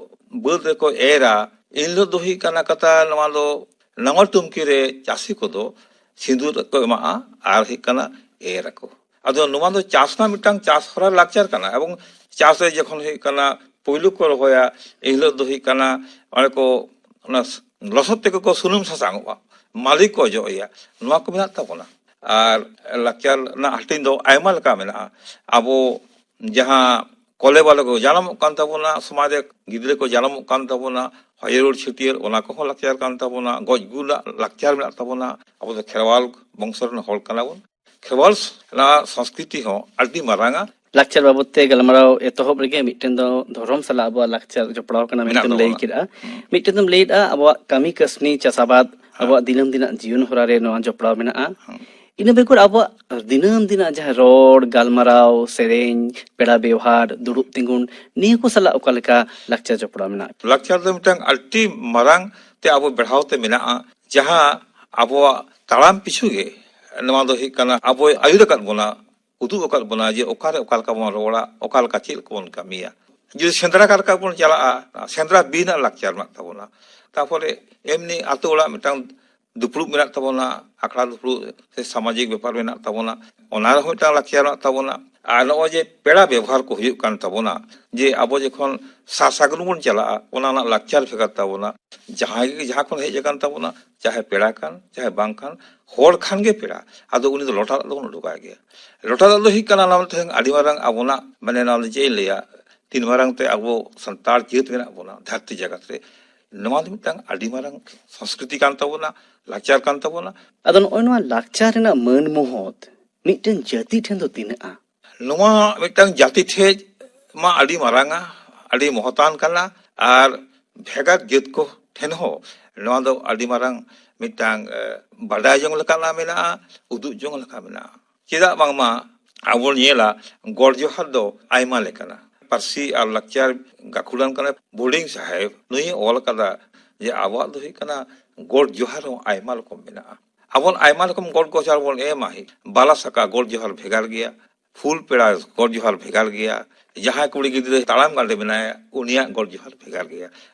ᱵᱟᱹᱫᱽ ᱨᱮᱠᱚ ᱮᱨᱟ, ᱮᱱ ᱦᱤᱞᱳᱜ ᱫᱚ ᱦᱩᱭᱩᱜ ᱠᱟᱱᱟ ᱠᱟᱛᱷᱟ ᱱᱚᱣᱟ ᱫᱚ ᱱᱟᱣᱟ ᱴᱩᱢᱠᱤ ᱨᱮ ᱪᱟᱹᱥᱤ ᱠᱚᱫᱚ ᱥᱤᱸᱫᱩᱨ ᱠᱚ ᱮᱢᱟᱜᱼᱟ ᱟᱨ ᱦᱩᱭᱩᱜ ᱠᱟᱱᱟ ᱮᱨ ᱟᱠᱚ᱾ ᱟᱫᱚ ᱱᱚᱣᱟ ᱫᱚ ᱪᱟᱥ ᱨᱮᱱᱟᱜ ᱢᱤᱫᱴᱟᱝ ᱪᱟᱥ ᱦᱚᱨᱟ ᱞᱟᱠᱪᱟᱨ ᱠᱟᱱᱟ, ᱮᱵᱚᱝ ᱪᱟᱥ ᱨᱮ ᱡᱚᱠᱷᱚᱱ ᱦᱩᱭᱩᱜ ᱠᱟᱱᱟ ᱯᱳᱭᱞᱳ ᱠᱚ ᱨᱚᱦᱚᱭᱟ, ᱮᱱ ᱦᱤᱞᱳᱜ ᱫᱚ ᱦᱩᱭᱩᱜ ᱠᱟᱱᱟ ᱚᱸᱰᱮ ᱠᱚ ᱚᱱᱟ ᱞᱚᱥᱚᱫ ᱛᱮᱜᱮ ᱠᱚ ᱥᱩᱱᱩᱢ ᱥᱟᱥᱟᱝᱚᱜᱼᱟ, ᱢᱟᱹᱞᱤ ᱠᱚ ᱚᱡᱚᱜ ᱮᱭᱟ, ᱱᱚᱣᱟ ᱠᱚ ᱢᱮᱱᱟᱜ ᱛᱟᱵᱚᱱᱟ᱾ ᱟᱨ ᱞᱟᱠᱪᱟᱨ ᱨᱮᱱᱟᱜ ᱦᱟᱹᱴᱤᱧ ᱫᱚ ᱟᱭᱢᱟ ᱞᱮᱠᱟ ᱢᱮᱱᱟᱜᱼᱟ᱾ ᱟᱵᱚ ᱡᱟᱦᱟᱸ ᱠᱚᱞᱮ ᱵᱟᱞᱮ ᱠᱚ ᱡᱟᱱᱟᱢᱚᱜ ᱠᱟᱱ ᱛᱟᱵᱚᱱᱟ, ᱥᱚᱢᱟᱡᱽ ᱨᱮ ᱜᱤᱫᱽᱨᱟᱹ ᱠᱚ ᱡᱟᱱᱟᱢᱚᱜ ᱠᱟᱱ ᱛᱟᱵᱚᱱᱟ, ᱦᱚᱭᱚᱨᱩᱣᱟᱹᱲ ᱪᱷᱟᱹᱴᱭᱟᱹᱨ, ᱚᱱᱟ ᱠᱚᱦᱚᱸ ᱞᱟᱠᱪᱟᱨ ᱠᱟᱱ ᱛᱟᱵᱚᱱᱟ, ᱜᱚᱡ ᱜᱩᱨ ᱨᱮᱱᱟᱜ ᱞᱟᱠᱪᱟᱨ ᱢᱮᱱᱟᱜ ᱛᱟᱵᱚᱱᱟ᱾ ᱟᱵᱚ ᱫᱚ ᱠᱷᱮᱨᱣᱟᱞ ᱵᱚᱝᱥᱚ ᱨᱮᱱ ᱦᱚᱲ ᱠᱟᱱᱟ ᱵᱚᱱ᱾ ᱠᱷᱮᱨᱣᱟᱞ ᱨᱮᱱᱟᱜ ᱥᱚᱝᱥᱠᱨᱤᱛᱤ ᱦᱚᱸ ᱟᱹᱰᱤ ᱢᱟᱨᱟᱝᱟ᱾ ᱞᱟᱠᱪᱟᱨ ᱵᱟᱵᱚᱫ ᱛᱮ ᱜᱟᱞᱢᱟᱨᱟᱣ ᱮᱛᱚᱦᱚᱵ ᱨᱮᱜᱮ ᱢᱤᱫᱴᱮᱱ ᱫᱚ ᱫᱷᱚᱨᱚᱢ ᱥᱟᱞᱟᱜ ᱟᱵᱚᱣᱟᱜ ᱞᱟᱠᱪᱟᱨ ᱡᱚᱯᱲᱟᱣ ᱠᱟᱱᱟ ᱢᱮᱱᱛᱮᱢ ᱞᱟᱹᱭ ᱠᱮᱫᱟ᱾ ᱦᱩᱸ᱾ ᱢᱤᱫᱴᱮᱱ ᱫᱚᱢ ᱞᱟᱹᱭᱮᱫᱼᱟ ᱟᱵᱚᱣᱟᱜ ᱠᱟᱹᱢᱤ ᱠᱟᱹᱥᱱᱤ, ᱪᱟᱥ ᱟᱵᱟᱫ, ᱦᱮᱸ᱾ ᱟᱵᱚᱣᱟᱜ ᱫᱤᱱᱟᱹᱢ ᱫᱤᱱᱟᱜ ᱡᱤᱭᱚᱱ ᱦᱚᱨᱟ ᱨᱮ ᱱᱚᱣᱟ ᱡᱚᱯᱲᱟᱣ ᱢᱮᱱᱟᱜᱼᱟ᱾ ᱦᱩᱸ᱾ ᱤᱱᱟᱹ ᱵᱮᱜᱚᱨ ᱟᱵᱚᱣᱟᱜ ᱫᱤᱱᱟᱹᱢ ᱫᱤᱱᱟᱜ ᱡᱟᱦᱟᱸ ᱨᱚᱲ, ᱜᱟᱞᱢᱟᱨᱟᱣ, ᱥᱮᱨᱮᱧ, ᱯᱮᱲᱟ ᱵᱮᱣᱦᱟᱨ, ᱫᱩᱲᱩᱵ ᱛᱤᱸᱜᱩᱱ, ᱱᱤᱭᱟᱹ ᱠᱚ ᱥᱟᱞᱟᱜ ᱚᱠᱟ ᱞᱮᱠᱟ ᱞᱟᱠᱪᱟᱨ ᱡᱚᱯᱲᱟᱣ ᱢᱮᱱᱟᱜᱼᱟ? ᱞᱟᱠᱪᱟᱨ ᱫᱚ ᱢᱤᱫᱴᱟᱝ ᱟᱹᱰᱤ ᱢᱟᱨᱟᱝ ᱛᱮ ᱟᱵᱚ ᱵᱮᱲᱦᱟᱣ ᱛᱮ ᱢᱮᱱᱟᱜᱼᱟ, ᱡᱟᱦᱟᱸ ᱟᱵᱚᱣᱟᱜ ᱛᱟᱲᱟᱢ ᱯᱤᱪᱷᱩ ᱜᱮ ᱱᱚᱣᱟ ᱫᱚ ᱦᱩᱭᱩᱜ ᱠᱟᱱᱟ ᱟᱵᱚᱭ ᱟᱹᱭᱩᱨ ᱟᱠᱟᱫ ᱵᱚᱱᱟ᱾ ᱩᱫᱩᱜ ᱟᱠᱟᱫ ᱵᱚᱱᱟ ᱡᱮ ᱚᱠᱟᱨᱮ ᱚᱠᱟ ᱞᱮᱠᱟ ᱵᱚᱱ ᱨᱚᱲᱟ, ᱚᱠᱟ ᱞᱮᱠᱟ ᱪᱮᱫ ᱞᱮᱠᱟ ᱵᱚᱱ ᱠᱟᱹᱢᱤᱭᱟ᱾ ᱡᱩᱫᱤ ᱥᱮᱸᱫᱽᱨᱟ ᱠᱟᱨᱠᱟ ᱵᱚᱱ ᱪᱟᱞᱟᱜᱼᱟ, ᱥᱮᱸᱫᱽᱨᱟ ᱵᱤᱨ ᱨᱮᱱᱟᱜ ᱞᱟᱠᱪᱟᱨ ᱢᱮᱱᱟᱜ ᱛᱟᱵᱚᱱᱟ᱾ ᱛᱟᱨᱯᱚᱨᱮ ᱮᱢᱱᱤ ᱟᱛᱳ ᱚᱲᱟᱜ ᱢᱤᱫᱴᱟᱝ ᱫᱩᱯᱲᱩᱵ ᱢᱮᱱᱟᱜ ᱛᱟᱵᱚᱱᱟ, ᱟᱠᱷᱲᱟ ᱫᱩᱯᱲᱩᱵ ᱥᱮ ᱥᱟᱢᱟᱡᱤᱠ ᱵᱮᱯᱟᱨ ᱢᱮᱱᱟᱜ ᱛᱟᱵᱚᱱᱟ, ᱚᱱᱟ ᱨᱮᱦᱚᱸ ᱢᱤᱫᱴᱟᱝ ᱞᱟᱠᱪᱟᱨ ᱢᱮᱱᱟᱜ ᱛᱟᱵᱚᱱᱟ᱾ ᱟᱨ ᱱᱚᱜᱼᱚᱭ ᱡᱮ ᱯᱮᱲᱟ ᱵᱮᱵᱚᱦᱟᱨ ᱠᱚ ᱦᱩᱭᱩᱜ ᱠᱟᱱ ᱛᱟᱵᱚᱱᱟ, ᱡᱮ ᱟᱵᱚ ᱡᱚᱠᱷᱚᱱ ᱥᱟᱨ ᱥᱟᱹᱜᱩᱱ ᱵᱚᱱ ᱪᱟᱞᱟᱜᱼᱟ, ᱚᱱᱟ ᱨᱮᱱᱟᱜ ᱞᱟᱠᱪᱟᱨ ᱵᱷᱮᱜᱟᱨ ᱛᱟᱵᱚᱱᱟ᱾ ᱡᱟᱦᱟᱸᱭ ᱜᱮ ᱡᱟᱦᱟᱸ ᱠᱷᱚᱱ ᱦᱮᱡ ᱟᱠᱟᱱ ᱛᱟᱵᱚᱱᱟ, ᱪᱟᱦᱮ ᱯᱮᱲᱟ ᱠᱟᱱ ᱪᱟᱦᱮ ᱵᱟᱝ ᱠᱟᱱ, ᱦᱚᱲ ᱠᱷᱟᱱ ᱜᱮ ᱯᱮᱲᱟ, ᱟᱫᱚ ᱩᱱᱤ ᱫᱚ ᱞᱚᱴᱟ ᱫᱟᱜ ᱫᱚᱵᱚᱱ ᱩᱰᱩᱠᱟᱭ ᱜᱮᱭᱟ᱾ ᱞᱚᱴᱟ ᱫᱟᱜ ᱫᱚ ᱦᱩᱭᱩᱜ ᱠᱟᱱᱟ ᱱᱚᱣᱟ ᱢᱤᱫᱴᱟᱝ ᱟᱹᱰᱤ ᱢᱟᱨᱟᱝ ᱟᱵᱚᱱᱟᱜ, ᱢᱟᱱᱮ, ᱱᱚᱣᱟ ᱫᱚ ᱪᱮᱫ ᱤᱧ ᱞᱟᱹᱭᱟ, ᱛᱤᱱ ᱢᱟᱨᱟᱝ ᱛᱮ ᱟᱵᱚ ᱥᱟᱱᱛᱟᱲ ᱡᱟᱹᱛ ᱢᱮᱱᱟᱜ ᱵᱚᱱᱟ ᱫᱷᱟᱹᱨᱛᱤ ᱡᱟᱠᱟᱛ ᱨᱮ, ᱱᱚᱣᱟ ᱫᱚ ᱢᱤᱫᱴᱟᱝ ᱟᱹᱰᱤ ᱢᱟᱨᱟᱝ ᱥᱚᱝᱥᱠᱨᱤᱛᱤ ᱠᱟᱱ ᱛᱟᱵᱚᱱᱟ, ᱞᱟᱠᱪᱟᱨ ᱠᱟᱱ ᱛᱟᱵᱚᱱᱟ᱾ ᱟᱫᱚ ᱱᱚᱜᱼᱚᱭ ᱱᱚᱣᱟ ᱞᱟᱠᱪᱟᱨ ᱨᱮᱱᱟᱜ ᱢᱟᱹᱱ ᱢᱚᱦᱚᱛ ᱢᱤᱫᱴᱮᱱ ᱡᱟᱹᱛᱤ ᱴᱷᱮᱱ ᱫᱚ ᱛᱤᱱᱟᱹᱜᱼᱟ? ᱱᱚᱣᱟ ᱢᱤᱫᱴᱟᱝ ᱡᱟᱹᱛᱤ ᱴᱷᱮᱡ ᱢᱟ ᱟᱹᱰᱤ ᱢᱟᱨᱟᱝᱟ, ᱟᱹᱰᱤ ᱢᱚᱦᱚᱛᱟᱱ ᱠᱟᱱᱟ, ᱟᱨ ᱵᱷᱮᱜᱟᱨ ᱡᱟᱹᱛ ᱠᱚ ᱴᱷᱮᱱ ᱦᱚᱸ ᱱᱚᱣᱟ ᱫᱚ ᱟᱹᱰᱤ ᱢᱟᱨᱟᱝ ᱢᱤᱫᱴᱟᱝ, ᱮ, ᱵᱟᱰᱟᱭ ᱡᱚᱝ ᱞᱮᱠᱟᱱᱟᱜ ᱢᱮᱱᱟᱜᱼᱟ, ᱩᱫᱩᱜ ᱡᱚᱝ ᱞᱮᱠᱟ ᱢᱮᱱᱟᱜᱼᱟ᱾ ᱪᱮᱫᱟᱜ ᱵᱟᱝᱢᱟ ᱟᱵᱚ ᱵᱚᱱ ᱧᱮᱞᱟ, ᱜᱚᱰ ᱡᱚᱦᱟᱨ ᱫᱚ ᱟᱭᱢᱟ ᱞᱮᱠᱟᱱᱟ᱾ ᱯᱟᱹᱨᱥᱤ ᱟᱨ ᱞᱟᱠᱪᱟᱨ ᱜᱟᱹᱠᱷᱩᱲᱟᱱ ᱠᱟᱱᱟᱭ ᱵᱳᱨᱰᱤᱝ ᱥᱟᱦᱮᱵᱽ, ᱱᱩᱭᱮ ᱚᱞ ᱟᱠᱟᱫᱟ ᱡᱮ ᱟᱵᱚᱣᱟᱜ ᱫᱚ ᱦᱩᱭᱩᱜ ᱠᱟᱱᱟ ᱜᱚᱰ ᱡᱚᱦᱟᱨ ᱦᱚᱸ ᱟᱭᱢᱟ ᱨᱚᱠᱚᱢ ᱢᱮᱱᱟᱜᱼᱟ᱾ ᱟᱵᱚ ᱟᱭᱢᱟ ᱨᱚᱠᱚᱢ ᱜᱚᱰ ᱡᱚᱦᱟᱨ ᱵᱚᱱ ᱮᱢᱟ, ᱵᱟᱞᱟ ᱥᱟᱠᱟ ᱜᱚᱰ ᱡᱚᱦᱟᱨ ᱵᱷᱮᱜᱟᱨ ᱜᱮᱭᱟ, ᱯᱷᱩᱞ ᱯᱮᱲᱟ ᱜᱚᱰ ᱡᱚᱦᱟᱨ ᱵᱷᱮᱜᱟᱨ ᱜᱮᱭᱟ, ᱡᱟᱦᱟᱸᱭ ᱠᱩᱲᱤ ᱜᱤᱫᱽᱨᱟᱹ ᱛᱟᱲᱟᱢ ᱜᱟᱸᱰᱮ ᱢᱮᱱᱟᱭᱟ ᱩᱱᱤᱭᱟᱜ ᱜᱚᱰ ᱡᱚᱦᱟᱨ ᱵᱷᱮᱜᱟᱨ ᱜᱮᱭᱟ᱾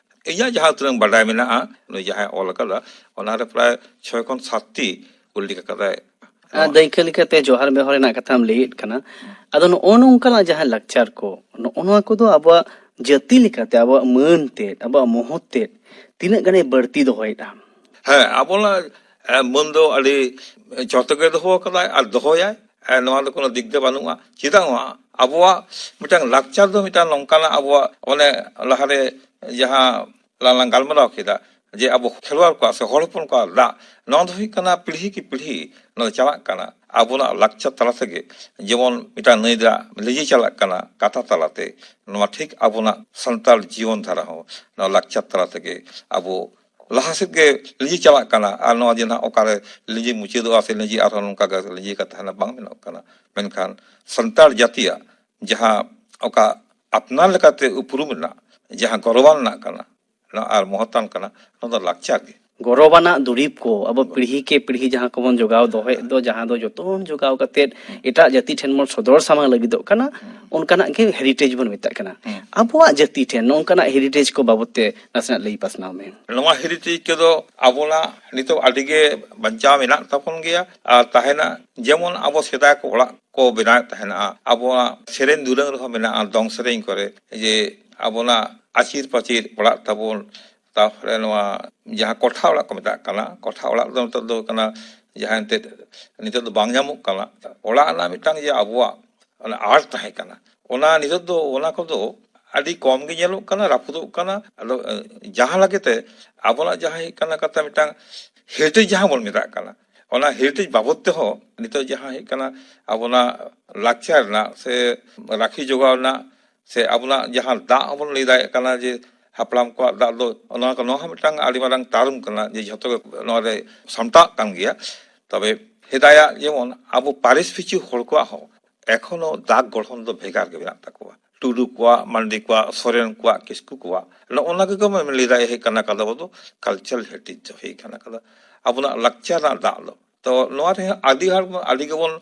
ᱤᱧᱟᱹᱜ ᱡᱟᱦᱟᱸ ᱩᱛᱟᱹᱨ ᱵᱟᱰᱟᱭ ᱢᱮᱱᱟᱜᱼᱟ, ᱱᱩᱭ ᱡᱟᱦᱟᱸᱭ ᱚᱞ ᱟᱠᱟᱫᱟ, ᱚᱱᱟᱨᱮ ᱯᱨᱟᱭ ᱪᱷᱚᱭ ᱠᱷᱚᱱ ᱥᱟᱛᱴᱤ ᱩᱞᱞᱮᱠᱷ ᱟᱠᱟᱫᱟᱭ᱾ ᱟᱨ ᱫᱟᱹᱭᱠᱟᱹ ᱞᱮᱠᱟᱛᱮ ᱡᱚᱦᱟᱨ ᱵᱮᱣᱦᱟᱨ ᱨᱮᱱᱟᱜ ᱠᱟᱛᱷᱟᱢ ᱞᱟᱹᱭᱮᱫ ᱠᱟᱱᱟ, ᱟᱫᱚ ᱱᱚᱜᱼᱚ ᱱᱚᱝᱠᱟᱱᱟᱜ ᱡᱟᱦᱟᱸ ᱞᱟᱠᱪᱟᱨ ᱠᱚ, ᱱᱚᱜᱼᱚ ᱱᱚᱣᱟ ᱠᱚᱫᱚ ᱟᱵᱚᱣᱟᱜ ᱡᱟᱹᱛᱤ ᱞᱮᱠᱟᱛᱮ ᱟᱵᱚᱣᱟᱜ ᱢᱟᱹᱱ ᱛᱮᱫ, ᱟᱵᱚᱣᱟᱜ ᱢᱚᱦᱚᱛ ᱛᱮᱫ ᱛᱤᱱᱟᱹᱜ ᱜᱟᱱᱮ ᱵᱟᱹᱲᱛᱤ ᱫᱚᱦᱚᱭᱮᱫᱼᱟ? ᱦᱮᱸ, ᱟᱵᱚᱱᱟᱜ, ᱮ, ᱢᱟᱹᱱ ᱫᱚ ᱟᱹᱰᱤ ᱡᱚᱛᱚ ᱜᱮ ᱫᱚᱦᱚ ᱟᱠᱟᱫᱟᱭ ᱟᱨ ᱫᱚᱦᱚᱭᱟᱭ᱾ ᱮ, ᱱᱚᱣᱟ ᱫᱚ ᱠᱳᱱᱳ ᱫᱤᱠ ᱫᱚ ᱵᱟᱹᱱᱩᱜᱼᱟ᱾ ᱪᱮᱫᱟᱜ ᱵᱟᱝ? ᱟᱵᱚᱣᱟᱜ ᱢᱤᱫᱴᱟᱝ ᱞᱟᱠᱪᱟᱨ ᱫᱚ ᱢᱤᱫᱴᱟᱝ ᱱᱚᱝᱠᱟᱱᱟᱜ, ᱟᱵᱚᱣᱟᱜ ᱚᱱᱮ ᱞᱟᱦᱟᱨᱮ ᱡᱟᱦᱟᱸ ᱞᱟᱝ, ᱞᱟᱝ ᱜᱟᱞᱢᱟᱨᱟᱣ ᱠᱮᱫᱟ, ᱡᱮ ᱟᱵᱚ ᱠᱷᱮᱨᱣᱟᱲ ᱠᱚᱣᱟᱜ ᱥᱮ ᱦᱚᱲ ᱦᱚᱯᱚᱱ ᱠᱚᱣᱟᱜ ᱫᱟᱜ, ᱱᱚᱣᱟ ᱫᱚ ᱦᱩᱭᱩᱜ ᱠᱟᱱᱟ ᱯᱤᱲᱦᱤ ᱠᱤ ᱯᱤᱲᱦᱤ ᱱᱚᱣᱟ ᱫᱚ ᱪᱟᱞᱟᱜ ᱠᱟᱱᱟ᱾ ᱟᱵᱚᱱᱟᱜ ᱞᱟᱠᱪᱟᱨ ᱛᱟᱞᱟ ᱛᱮᱜᱮ ᱡᱮᱢᱚᱱ ᱢᱤᱫᱴᱟᱝ ᱱᱟᱹᱭ ᱫᱟᱜ ᱞᱤᱸᱡᱤ ᱪᱟᱞᱟᱜ ᱠᱟᱱᱟ ᱠᱟᱛᱷᱟ ᱛᱟᱞᱟᱛᱮ, ᱱᱚᱣᱟ ᱴᱷᱤᱠ ᱟᱵᱚᱱᱟᱜ ᱥᱟᱱᱛᱟᱲ ᱡᱤᱭᱚᱱ ᱫᱷᱟᱨᱟ ᱦᱚᱸ ᱱᱚᱣᱟ ᱞᱟᱠᱪᱟᱨ ᱛᱟᱞᱟ ᱛᱮᱜᱮ ᱟᱵᱚ ᱞᱟᱦᱟ ᱥᱮᱫ ᱜᱮ ᱞᱤᱸᱡᱤ ᱪᱟᱞᱟᱜ ᱠᱟᱱᱟ᱾ ᱟᱨ ᱱᱚᱣᱟ ᱡᱮ ᱱᱟᱦᱟᱜ ᱚᱠᱟᱨᱮ ᱞᱤᱸᱡᱤ ᱢᱩᱪᱟᱹᱫᱚᱜᱼᱟ ᱥᱮ ᱞᱤᱸᱡᱤ ᱟᱨᱦᱚᱸ ᱱᱚᱝᱠᱟ ᱜᱮ ᱞᱤᱸᱡᱤ ᱠᱟᱛᱮ ᱦᱟᱱᱟ ᱵᱟᱝ ᱢᱮᱱᱚᱜ ᱠᱟᱱᱟ᱾ ᱢᱮᱱᱠᱷᱟᱱ ᱥᱟᱱᱛᱟᱲ ᱡᱟᱹᱛᱤᱭᱟᱜ ᱡᱟᱦᱟᱸ ᱚᱠᱟ ᱟᱯᱱᱟᱨ ᱞᱮᱠᱟᱛᱮ ᱩᱯᱨᱩᱢ ᱨᱮᱱᱟᱜ ᱡᱟᱦᱟᱸ ᱜᱚᱨᱚᱵᱟᱱ ᱨᱮᱱᱟᱜ ᱠᱟᱱᱟ, ᱱᱚᱣᱟ ᱟᱨ ᱢᱚᱦᱚᱛᱟᱱ ᱠᱟᱱᱟ, ᱱᱚᱣᱟ ᱫᱚ ᱞᱟᱠᱪᱟᱨ ᱜᱮ᱾ ᱜᱚᱨᱚᱵᱟᱱᱟᱜ ᱫᱩᱨᱤᱵᱽ ᱠᱚ ᱟᱵᱚ ᱯᱤᱲᱦᱤ ᱠᱮ ᱯᱤᱲᱦᱤ ᱡᱟᱦᱟᱸ ᱠᱚᱵᱚᱱ ᱡᱚᱜᱟᱣ ᱫᱚᱦᱚᱭᱮᱫ ᱫᱚ, ᱡᱟᱦᱟᱸ ᱫᱚ ᱡᱚᱛᱚᱱ ᱡᱚᱜᱟᱣ ᱠᱟᱛᱮᱫ ᱮᱴᱟᱜ ᱡᱟᱹᱛᱤ ᱴᱷᱮᱱ ᱵᱚᱱ ᱥᱚᱫᱚᱨ ᱥᱟᱢᱟᱝ ᱞᱟᱹᱜᱤᱫᱚᱜ ᱠᱟᱱᱟ, ᱚᱱᱠᱟᱱᱟᱜ ᱜᱮ ᱦᱮᱨᱤᱴᱮᱡᱽ ᱵᱚᱱ ᱢᱮᱛᱟᱜ ᱠᱟᱱᱟ᱾ ᱟᱵᱚᱣᱟᱜ ᱡᱟᱹᱛᱤ ᱴᱷᱮᱱ ᱱᱚᱝᱠᱟᱱᱟᱜ ᱦᱮᱨᱤᱴᱮᱡᱽ ᱠᱚ ᱵᱟᱵᱚᱫ ᱛᱮ ᱱᱟᱥᱮᱱᱟᱜ ᱞᱟᱹᱭ ᱯᱟᱥᱱᱟᱣ ᱢᱮ᱾ ᱱᱚᱣᱟ ᱦᱮᱨᱤᱴᱮᱡᱽ ᱠᱚᱫᱚ ᱟᱵᱚᱱᱟᱜ ᱱᱤᱛᱚᱜ ᱟᱹᱰᱤ ᱜᱮ ᱵᱟᱧᱪᱟᱣ ᱢᱮᱱᱟᱜ ᱛᱟᱵᱚᱱ ᱜᱮᱭᱟ ᱟᱨ ᱛᱟᱦᱮᱱᱟ᱾ ᱡᱮᱢᱚᱱ ᱟᱵᱚ ᱥᱮᱫᱟᱭ ᱠᱚ ᱚᱲᱟᱜ ᱠᱚ ᱵᱮᱱᱟᱣᱮᱫ ᱛᱟᱦᱮᱱᱟ, ᱟᱵᱚᱣᱟᱜ ᱥᱮᱨᱮᱧ ᱫᱩᱨᱟᱹᱝ ᱨᱮᱦᱚᱸ ᱢᱮᱱᱟᱜᱼᱟ, ᱫᱚᱝ ᱥᱮᱨᱮᱧ ᱠᱚᱨᱮ, ᱡᱮ ᱟᱵᱚᱱᱟᱜ ᱟᱹᱪᱤᱨ ᱯᱟᱹᱪᱤᱨ ᱚᱲᱟᱜ ᱛᱟᱵᱚᱱ, ᱛᱟᱨᱯᱚᱨᱮ ᱱᱚᱣᱟ ᱡᱟᱦᱟᱸ ᱠᱚᱴᱷᱟ ᱚᱲᱟᱜ ᱠᱚ ᱢᱮᱛᱟᱜ ᱠᱟᱱᱟ, ᱠᱚᱴᱷᱟ ᱚᱲᱟᱜ ᱫᱚ ᱱᱤᱛᱚᱜ ᱫᱚ ᱠᱟᱱᱟ ᱡᱟᱦᱟᱸ ᱮᱱᱛᱮᱫ ᱱᱤᱛᱚᱜ ᱫᱚ ᱵᱟᱝ ᱧᱟᱢᱚᱜ ᱠᱟᱱᱟ᱾ ᱚᱲᱟᱜ ᱨᱮᱱᱟᱜ ᱢᱤᱫᱴᱟᱝ ᱡᱮ ᱟᱵᱚᱣᱟᱜ ᱚᱱᱟ ᱟᱨᱴ ᱛᱟᱦᱮᱸ ᱠᱟᱱᱟ, ᱚᱱᱟ ᱱᱤᱛᱚᱜ ᱫᱚ ᱚᱱᱟ ᱠᱚᱫᱚ ᱟᱹᱰᱤ ᱠᱚᱢ ᱜᱮ ᱧᱮᱞᱚᱜ ᱠᱟᱱᱟ, ᱨᱟᱹᱯᱩᱫᱚᱜ ᱠᱟᱱᱟ᱾ ᱟᱫᱚ ᱮ, ᱡᱟᱦᱟᱸ ᱞᱮᱠᱟᱛᱮ ᱟᱵᱚᱱᱟᱜ ᱡᱟᱦᱟᱸ ᱦᱩᱭᱩᱜ ᱠᱟᱱᱟ ᱠᱟᱛᱷᱟ ᱢᱤᱫᱴᱟᱝ ᱦᱮᱨᱤᱴᱮᱡᱽ ᱡᱟᱦᱟᱸ ᱵᱚᱱ ᱢᱮᱛᱟᱜ ᱠᱟᱱᱟ, ᱚᱱᱟ ᱦᱮᱨᱤᱴᱮᱡᱽ ᱵᱟᱵᱚᱫ ᱛᱮᱦᱚᱸ ᱱᱤᱛᱚᱜ ᱡᱟᱦᱟᱸ ᱦᱩᱭᱩᱜ ᱠᱟᱱᱟ ᱟᱵᱚᱱᱟᱜ ᱞᱟᱠᱪᱟᱨ ᱨᱮᱱᱟᱜ ᱥᱮ ᱨᱟᱹᱠᱷᱤ ᱡᱚᱜᱟᱣ ᱨᱮᱱᱟᱜ ᱥᱮ ᱟᱵᱚᱱᱟᱜ ᱡᱟᱦᱟᱸ ᱫᱟᱜ ᱦᱚᱸᱵᱚᱱ ᱞᱟᱹᱭ ᱫᱟᱲᱮᱭᱟᱜ ᱠᱟᱱᱟ ᱡᱮ ᱦᱟᱯᱲᱟᱢ ᱠᱚᱣᱟᱜ ᱫᱟᱜ ᱫᱚ, ᱱᱚᱣᱟ ᱠᱚ, ᱱᱚᱣᱟ ᱦᱚᱸ ᱢᱤᱫᱴᱟᱝ ᱟᱹᱰᱤ ᱢᱟᱨᱟᱝ ᱴᱟᱨᱢ ᱠᱟᱱᱟ ᱡᱮ ᱡᱷᱚᱛᱚ ᱜᱮ ᱱᱚᱣᱟ ᱨᱮ ᱥᱟᱢᱴᱟᱜ ᱠᱟᱱ ᱜᱮᱭᱟ᱾ ᱛᱚᱵᱮ ᱥᱮᱫᱟᱭᱟᱜ ᱡᱮᱢᱚᱱ ᱟᱵᱚ ᱯᱟᱹᱨᱤᱥ ᱯᱤᱪᱷᱩ ᱦᱚᱲ ᱠᱚᱣᱟᱜ ᱦᱚᱸ ᱮᱠᱷᱚᱱᱳ ᱫᱟᱜ ᱜᱚᱲᱦᱚᱱ ᱫᱚ ᱵᱷᱮᱜᱟᱨ ᱜᱮ ᱢᱮᱱᱟᱜ ᱛᱟᱠᱚᱣᱟ᱾ ᱴᱩᱰᱩ ᱠᱚᱣᱟᱜ, ᱢᱟᱱᱰᱤ ᱠᱚᱣᱟᱜ, ᱥᱚᱨᱮᱱ ᱠᱚᱣᱟᱜ, ᱠᱤᱥᱠᱩ ᱠᱚᱣᱟᱜ, ᱱᱚᱜᱼᱚ ᱱᱚᱣᱟ ᱜᱮᱠᱚ ᱞᱟᱹᱭ ᱫᱟᱲᱮᱭᱟᱜ ᱠᱟᱱᱟ ᱠᱟᱫᱟ ᱵᱚ ᱫᱚ ᱠᱟᱞᱪᱟᱨᱟᱞ ᱦᱮᱨᱤᱴᱮᱡᱽ ᱫᱚ ᱦᱩᱭ ᱠᱟᱱᱟ ᱠᱟᱫᱟ ᱟᱵᱚᱱᱟᱜ ᱞᱟᱠᱪᱟᱨ ᱨᱮᱱᱟᱜ ᱫᱟᱜ ᱫᱚ᱾ ᱛᱚ ᱱᱚᱣᱟ ᱨᱮ ᱟᱹᱰᱤ ᱦᱚᱲ, ᱟᱹᱰᱤ ᱜᱮᱵᱚᱱ,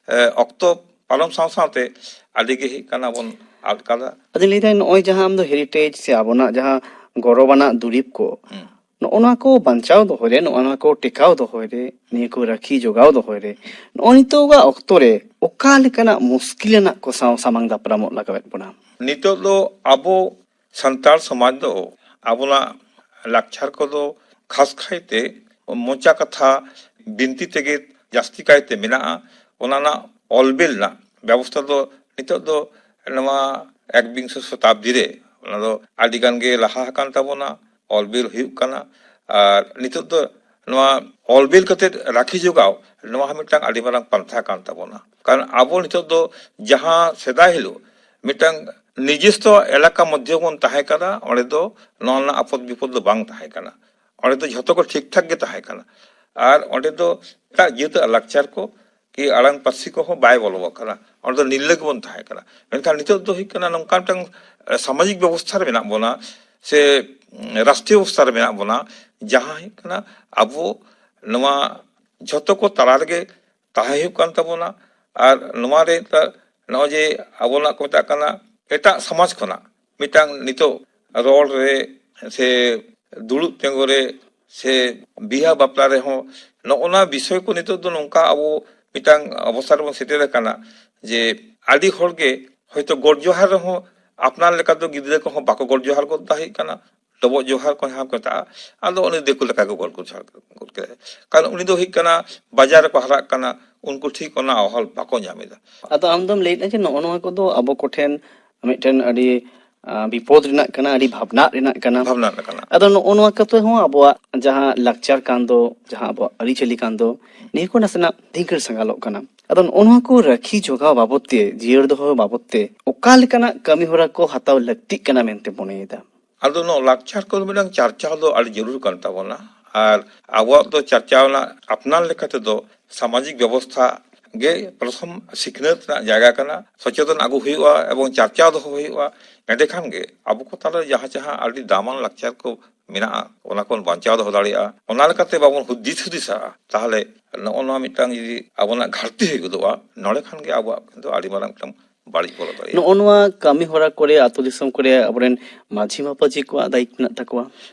ᱮ, ᱚᱠᱛᱚ ᱯᱟᱨᱚᱢ ᱥᱟᱶ ᱥᱟᱶᱛᱮ ᱟᱹᱰᱤ ᱜᱮ ᱦᱩᱭᱩᱜ ᱠᱟᱱᱟ ᱵᱚᱱ ᱟᱫ ᱠᱟᱫᱟ᱾ ᱟᱫᱚᱧ ᱞᱟᱹᱭᱫᱟ, ᱱᱚᱜᱼᱚᱭ ᱡᱟᱦᱟᱸ ᱟᱢ ᱫᱚ ᱦᱮᱨᱤᱴᱮᱡᱽ ᱥᱮ ᱟᱵᱚᱱᱟᱜ ᱡᱟᱦᱟᱸ ᱜᱚᱨᱚᱵᱟᱱᱟᱜ ᱫᱩᱨᱤᱵᱽ ᱠᱚ, ᱦᱩᱸ᱾ ᱱᱚᱜᱼᱚ ᱱᱚᱣᱟ ᱠᱚ ᱵᱟᱧᱪᱟᱣ ᱫᱚᱦᱚᱭ ᱨᱮ, ᱱᱚᱜᱼᱚ ᱱᱚᱣᱟ ᱠᱚ ᱴᱮᱠᱟᱣ ᱫᱚᱦᱚᱭ ᱨᱮ, ᱱᱤᱭᱟᱹ ᱠᱚ ᱨᱟᱹᱠᱷᱤ ᱡᱚᱜᱟᱣ ᱫᱚᱦᱚᱭ ᱨᱮ, ᱱᱚᱜᱼᱚ ᱱᱤᱛᱚᱜᱟᱜ ᱚᱠᱛᱚ ᱨᱮ ᱚᱠᱟ ᱞᱮᱠᱟᱱᱟᱜ ᱢᱩᱥᱠᱤᱞ ᱟᱱᱟᱜ ᱠᱚ ᱥᱟᱶ ᱥᱟᱢᱟᱝ ᱫᱟᱯᱨᱟᱢᱚᱜ ᱞᱟᱜᱟᱣᱮᱫ ᱵᱚᱱᱟ? ᱱᱤᱛᱚᱜ ᱫᱚ ᱟᱵᱚ ᱥᱟᱱᱛᱟᱲ ᱥᱚᱢᱟᱡᱽ ᱫᱚ ᱟᱵᱚᱱᱟᱜ ᱞᱟᱠᱪᱟᱨ ᱠᱚᱫᱚ ᱠᱷᱟᱥ ᱠᱟᱭᱛᱮ ᱢᱚᱪᱟ ᱠᱟᱛᱷᱟ ᱵᱤᱱᱛᱤ ᱛᱮᱜᱮ ᱡᱟᱹᱥᱛᱤ ᱠᱟᱭᱛᱮ ᱢᱮᱱᱟᱜᱼᱟ᱾ ᱚᱱᱟ ᱨᱮᱱᱟᱜ ᱚᱞ ᱵᱤᱞ ᱨᱮᱱᱟᱜ ᱵᱮᱵᱚᱥᱛᱷᱟ ᱫᱚ ᱱᱤᱛᱚᱜ ᱫᱚ ᱱᱚᱣᱟ ᱮᱠᱵᱤᱝᱥᱚ ᱥᱚᱛᱟᱵᱫᱤ ᱨᱮ ᱚᱱᱟ ᱫᱚ ᱟᱹᱰᱤ ᱜᱟᱱ ᱜᱮ ᱞᱟᱦᱟ ᱟᱠᱟᱱ ᱛᱟᱵᱚᱱᱟ, ᱚᱞ ᱵᱤᱞ ᱦᱩᱭᱩᱜ ᱠᱟᱱᱟ᱾ ᱟᱨ ᱱᱤᱛᱚᱜ ᱫᱚ ᱱᱚᱣᱟ ᱚᱞ ᱵᱤᱞ ᱠᱟᱛᱮ ᱨᱟᱹᱠᱷᱤ ᱡᱚᱜᱟᱣ, ᱱᱚᱣᱟ ᱦᱚᱸ ᱢᱤᱫᱴᱟᱝ ᱟᱹᱰᱤ ᱢᱟᱨᱟᱝ ᱯᱟᱱᱛᱷᱟ ᱠᱟᱱ ᱛᱟᱵᱚᱱᱟ᱾ ᱠᱟᱨᱚᱱ ᱟᱵᱚ ᱱᱤᱛᱚᱜ ᱫᱚ ᱡᱟᱦᱟᱸ ᱥᱮᱫᱟᱭ ᱦᱤᱞᱳᱜ ᱢᱤᱫᱴᱟᱝ ᱱᱤᱡᱮᱥᱛᱚ ᱮᱞᱟᱠᱟ ᱢᱚᱫᱽᱫᱷᱮ ᱵᱚᱱ ᱛᱟᱦᱮᱸ ᱠᱟᱱᱟ, ᱚᱸᱰᱮ ᱫᱚ ᱱᱚᱣᱟ ᱨᱮᱱᱟᱜ ᱟᱯᱚᱫ ᱵᱤᱯᱚᱫ ᱫᱚ ᱵᱟᱝ ᱛᱟᱦᱮᱸ ᱠᱟᱱᱟ᱾ ᱚᱸᱰᱮ ᱫᱚ ᱡᱷᱚᱛᱚ ᱠᱚ ᱴᱷᱤᱠ ᱴᱷᱟᱠ ᱜᱮ ᱛᱟᱦᱮᱸ ᱠᱟᱱᱟ᱾ ᱟᱨ ᱚᱸᱰᱮ ᱫᱚ ᱮᱴᱟᱜ ᱡᱟᱹᱛᱟᱜ ᱞᱟᱠᱪᱟᱨ ᱠᱚ ᱠᱤ ᱟᱲᱟᱝ ᱯᱟᱹᱨᱥᱤ ᱠᱚᱦᱚᱸ ᱵᱟᱭ ᱵᱚᱞᱚ ᱟᱠᱟᱱᱟ᱾ ᱚᱸᱰᱮ ᱫᱚ ᱱᱤᱨᱞᱟᱹ ᱜᱮᱵᱚᱱ ᱛᱟᱦᱮᱸ ᱠᱟᱱᱟ᱾ ᱢᱮᱱᱠᱷᱟᱱ ᱱᱤᱛᱚᱜ ᱫᱚ ᱦᱩᱭᱩᱜ ᱠᱟᱱᱟ ᱱᱚᱝᱠᱟ ᱢᱤᱫᱴᱟᱝ, ᱮ, ᱥᱟᱢᱟᱡᱤᱠ ᱵᱮᱵᱚᱥᱛᱷᱟ ᱨᱮ ᱢᱮᱱᱟᱜ ᱵᱚᱱᱟ ᱥᱮ, ᱩᱢ, ᱨᱟᱥᱴᱨᱤᱭᱚ ᱵᱮᱵᱚᱥᱛᱷᱟ ᱨᱮ ᱢᱮᱱᱟᱜ ᱵᱚᱱᱟ, ᱡᱟᱦᱟᱸ ᱦᱩᱭᱩᱜ ᱠᱟᱱᱟ ᱟᱵᱚ ᱱᱚᱣᱟ ᱡᱷᱚᱛᱚ ᱠᱚ ᱛᱟᱞᱟ ᱨᱮᱜᱮ ᱛᱟᱦᱮᱸ ᱦᱩᱭᱩᱜ ᱠᱟᱱ ᱛᱟᱵᱚᱱᱟ᱾ ᱟᱨ ᱱᱚᱣᱟ ᱨᱮ ᱱᱮᱛᱟᱨ ᱱᱚᱜᱼᱚᱭ ᱡᱮ ᱟᱵᱚᱱᱟᱜ ᱠᱚ ᱢᱮᱛᱟᱜ ᱠᱟᱱᱟ ᱮᱴᱟᱜ ᱥᱚᱢᱟᱡᱽ ᱠᱷᱚᱱᱟᱜ ᱢᱤᱫᱴᱟᱝ ᱱᱤᱛᱚᱜ ᱨᱚᱲ ᱨᱮ ᱥᱮ ᱫᱩᱲᱩᱵ ᱛᱤᱸᱜᱩ ᱨᱮ ᱥᱮ ᱵᱤᱦᱟ ᱵᱟᱯᱞᱟ ᱨᱮᱦᱚᱸ ᱱᱚᱜᱼᱚ ᱱᱟ ᱵᱤᱥᱚᱭ ᱠᱚ ᱱᱤᱛᱚᱜ ᱫᱚ ᱱᱚᱝᱠᱟ ᱟᱵᱚ ᱢᱤᱫᱴᱟᱝ ᱚᱵᱚᱥᱛᱟ ᱨᱮᱵᱚᱱ ᱥᱮᱴᱮᱨ ᱟᱠᱟᱱᱟ ᱡᱮ ᱟᱹᱰᱤ ᱦᱚᱲ ᱜᱮ ᱦᱚᱭᱛᱳ ᱜᱚᱰ ᱡᱚᱦᱟᱨ ᱨᱮᱦᱚᱸ ᱟᱯᱱᱟᱨ ᱞᱮᱠᱟ ᱫᱚ ᱜᱤᱫᱽᱨᱟᱹ ᱠᱚᱦᱚᱸ ᱵᱟᱠᱚ ᱜᱚᱰ ᱡᱚᱦᱟᱨ ᱜᱚᱫ ᱫᱟᱲᱮᱭᱟᱜ ᱠᱟᱱᱟ᱾ ᱰᱚᱵᱚᱜ ᱡᱚᱦᱟᱨ ᱠᱚ ᱡᱟᱦᱟᱸ ᱠᱚ ᱢᱮᱛᱟᱜᱼᱟ, ᱟᱫᱚ ᱩᱱᱤ ᱫᱤᱠᱩ ᱞᱮᱠᱟ ᱜᱮ ᱜᱚᱰ ᱡᱚᱦᱟᱨ ᱜᱚᱫ ᱠᱮᱫᱟᱭ᱾ ᱠᱟᱨᱚᱱ ᱩᱱᱤ ᱫᱚ ᱦᱩᱭᱩᱜ ᱠᱟᱱᱟ ᱵᱟᱡᱟᱨ ᱨᱮᱠᱚ ᱦᱟᱨᱟᱜ ᱠᱟᱱᱟ, ᱩᱱᱠᱩ ᱴᱷᱤᱠ ᱚᱱᱟ ᱚᱦᱚᱞ ᱵᱟᱠᱚ ᱧᱟᱢ ᱮᱫᱟ᱾ ᱟᱫᱚ ᱟᱢ ᱫᱚᱢ ᱞᱟᱹᱭᱮᱫᱼᱟ ᱡᱮ ᱱᱚᱜᱼᱚ ᱱᱚᱣᱟ ᱠᱚᱫᱚ ᱟᱵᱚ ᱠᱚᱴᱷᱮᱱ ᱢᱤᱫᱴᱮᱱ ᱟᱹᱰᱤ, ᱟᱸ, ᱵᱤᱯᱚᱫ ᱨᱮᱱᱟᱜ ᱠᱟᱱᱟ, ᱟᱹᱰᱤ ᱵᱷᱟᱵᱽᱱᱟᱜ ᱨᱮᱱᱟᱜ ᱠᱟᱱᱟ᱾ ᱵᱷᱟᱵᱽᱱᱟ ᱨᱮᱱᱟᱜ ᱠᱟᱱᱟ᱾ ᱟᱫᱚ ᱱᱚᱜᱼᱚ ᱱᱚᱣᱟ ᱠᱚᱛᱮ ᱦᱚᱸ ᱟᱵᱚᱣᱟᱜ ᱡᱟᱦᱟᱸ ᱞᱟᱠᱪᱟᱨ ᱠᱟᱱ ᱫᱚ, ᱡᱟᱦᱟᱸ ᱟᱵᱚᱣᱟᱜ ᱟᱹᱨᱤᱪᱟᱹᱞᱤ ᱠᱟᱱ ᱫᱚ, ᱱᱤᱭᱟᱹ ᱠᱚ ᱱᱟᱥᱮᱱᱟᱜ ᱫᱷᱤᱸᱠᱟᱹᱲ ᱥᱟᱸᱜᱟᱞᱚᱜ ᱠᱟᱱᱟ᱾ ᱟᱫᱚ ᱱᱚᱜᱼᱚ ᱱᱚᱣᱟ ᱠᱚ ᱨᱟᱹᱠᱷᱤ ᱡᱚᱜᱟᱣ ᱵᱟᱵᱚᱫ ᱛᱮ, ᱡᱤᱭᱟᱹᱲ ᱫᱚᱦᱚ ᱵᱟᱵᱚᱫ ᱛᱮ ᱚᱠᱟ ᱞᱮᱠᱟᱱᱟᱜ ᱠᱟᱹᱢᱤ ᱦᱚᱨᱟ ᱠᱚ ᱦᱟᱛᱟᱣ ᱞᱟᱹᱠᱛᱤᱜ ᱠᱟᱱᱟ ᱢᱮᱱᱛᱮ ᱢᱚᱱᱮᱭᱮᱫᱟ? ᱟᱫᱚ ᱱᱚᱣᱟ ᱞᱟᱠᱪᱟᱨ ᱠᱚ ᱢᱤᱫᱴᱟᱝ ᱪᱟᱨᱪᱟᱣ ᱫᱚ ᱟᱹᱰᱤ ᱡᱟᱹᱨᱩᱲ ᱠᱟᱱ ᱛᱟᱵᱚᱱᱟ᱾ ᱟᱨ ᱟᱵᱚᱣᱟᱜ ᱫᱚ ᱪᱟᱨᱪᱟᱣ ᱨᱮᱱᱟᱜ ᱟᱯᱱᱟᱨ ᱞᱮᱠᱟ ᱛᱮᱫᱚ ᱥᱟᱢᱟᱡᱤᱠ ᱵᱮᱵᱚᱥᱛᱷᱟ ᱜᱮ ᱯᱨᱚᱛᱷᱚᱢ ᱥᱤᱠᱷᱱᱟᱹᱛ ᱨᱮᱱᱟᱜ ᱡᱟᱭᱜᱟ ᱠᱟᱱᱟ᱾ ᱥᱚᱪᱮᱛᱚᱱ ᱟᱹᱜᱩ ᱦᱩᱭᱩᱜᱼᱟ ᱮᱵᱚᱝ ᱪᱟᱨᱪᱟᱣ ᱫᱚᱦᱚ ᱦᱩᱭᱩᱜᱼᱟ᱾ ᱮᱸᱰᱮᱠᱷᱟᱱ ᱜᱮ ᱟᱵᱚ ᱠᱚ ᱛᱟᱞᱟᱨᱮ ᱡᱟᱦᱟᱸ ᱡᱟᱦᱟᱸ ᱟᱹᱰᱤ ᱫᱟᱢᱟᱱ ᱞᱟᱠᱪᱟᱨ ᱠᱚ ᱢᱮᱱᱟᱜᱼᱟ, ᱚᱱᱟ ᱠᱚᱵᱚᱱ ᱵᱟᱧᱪᱟᱣ ᱫᱚᱦᱚ ᱫᱟᱲᱮᱭᱟᱜᱼᱟ᱾ ᱚᱱᱟ ᱞᱮᱠᱟᱛᱮ ᱵᱟᱵᱚᱱ ᱦᱩᱫᱤᱥ ᱦᱩᱫᱤᱥᱟ, ᱛᱟᱦᱚᱞᱮ ᱱᱚᱜᱼᱚ ᱱᱚᱣᱟ ᱢᱤᱫᱴᱟᱝ ᱡᱩᱫᱤ ᱟᱵᱚᱱᱟᱜ ᱜᱷᱟᱴᱛᱤ ᱦᱩᱭ ᱜᱚᱫᱚᱜᱼᱟ, ᱱᱚᱰᱮ ᱠᱷᱟᱱ ᱜᱮ ᱟᱵᱚᱣᱟᱜ ᱠᱤᱱᱛᱩ ᱟᱹᱰᱤ ᱢᱟᱨᱟᱝ ᱢᱤᱫᱴᱟᱝ ᱵᱟᱹᱲᱤᱡ ᱵᱚᱞᱚ ᱫᱟᱲᱮᱭᱟᱜᱼᱟ᱾ ᱱᱚᱜᱼᱚ ᱱᱚᱣᱟ ᱠᱟᱹᱢᱤ ᱦᱚᱨᱟ ᱠᱚᱨᱮ ᱟᱹᱛᱩ ᱫᱤᱥᱚᱢ ᱠᱚᱨᱮ ᱟᱵᱚᱨᱮᱱ ᱢᱟᱹᱡᱷᱤ ᱢᱟᱯᱟᱡᱷᱤ ᱠᱚᱣᱟᱜ ᱫᱟᱭᱤᱛᱛᱚ ᱢᱮᱱᱟᱜ ᱛᱟᱠᱚᱣᱟ?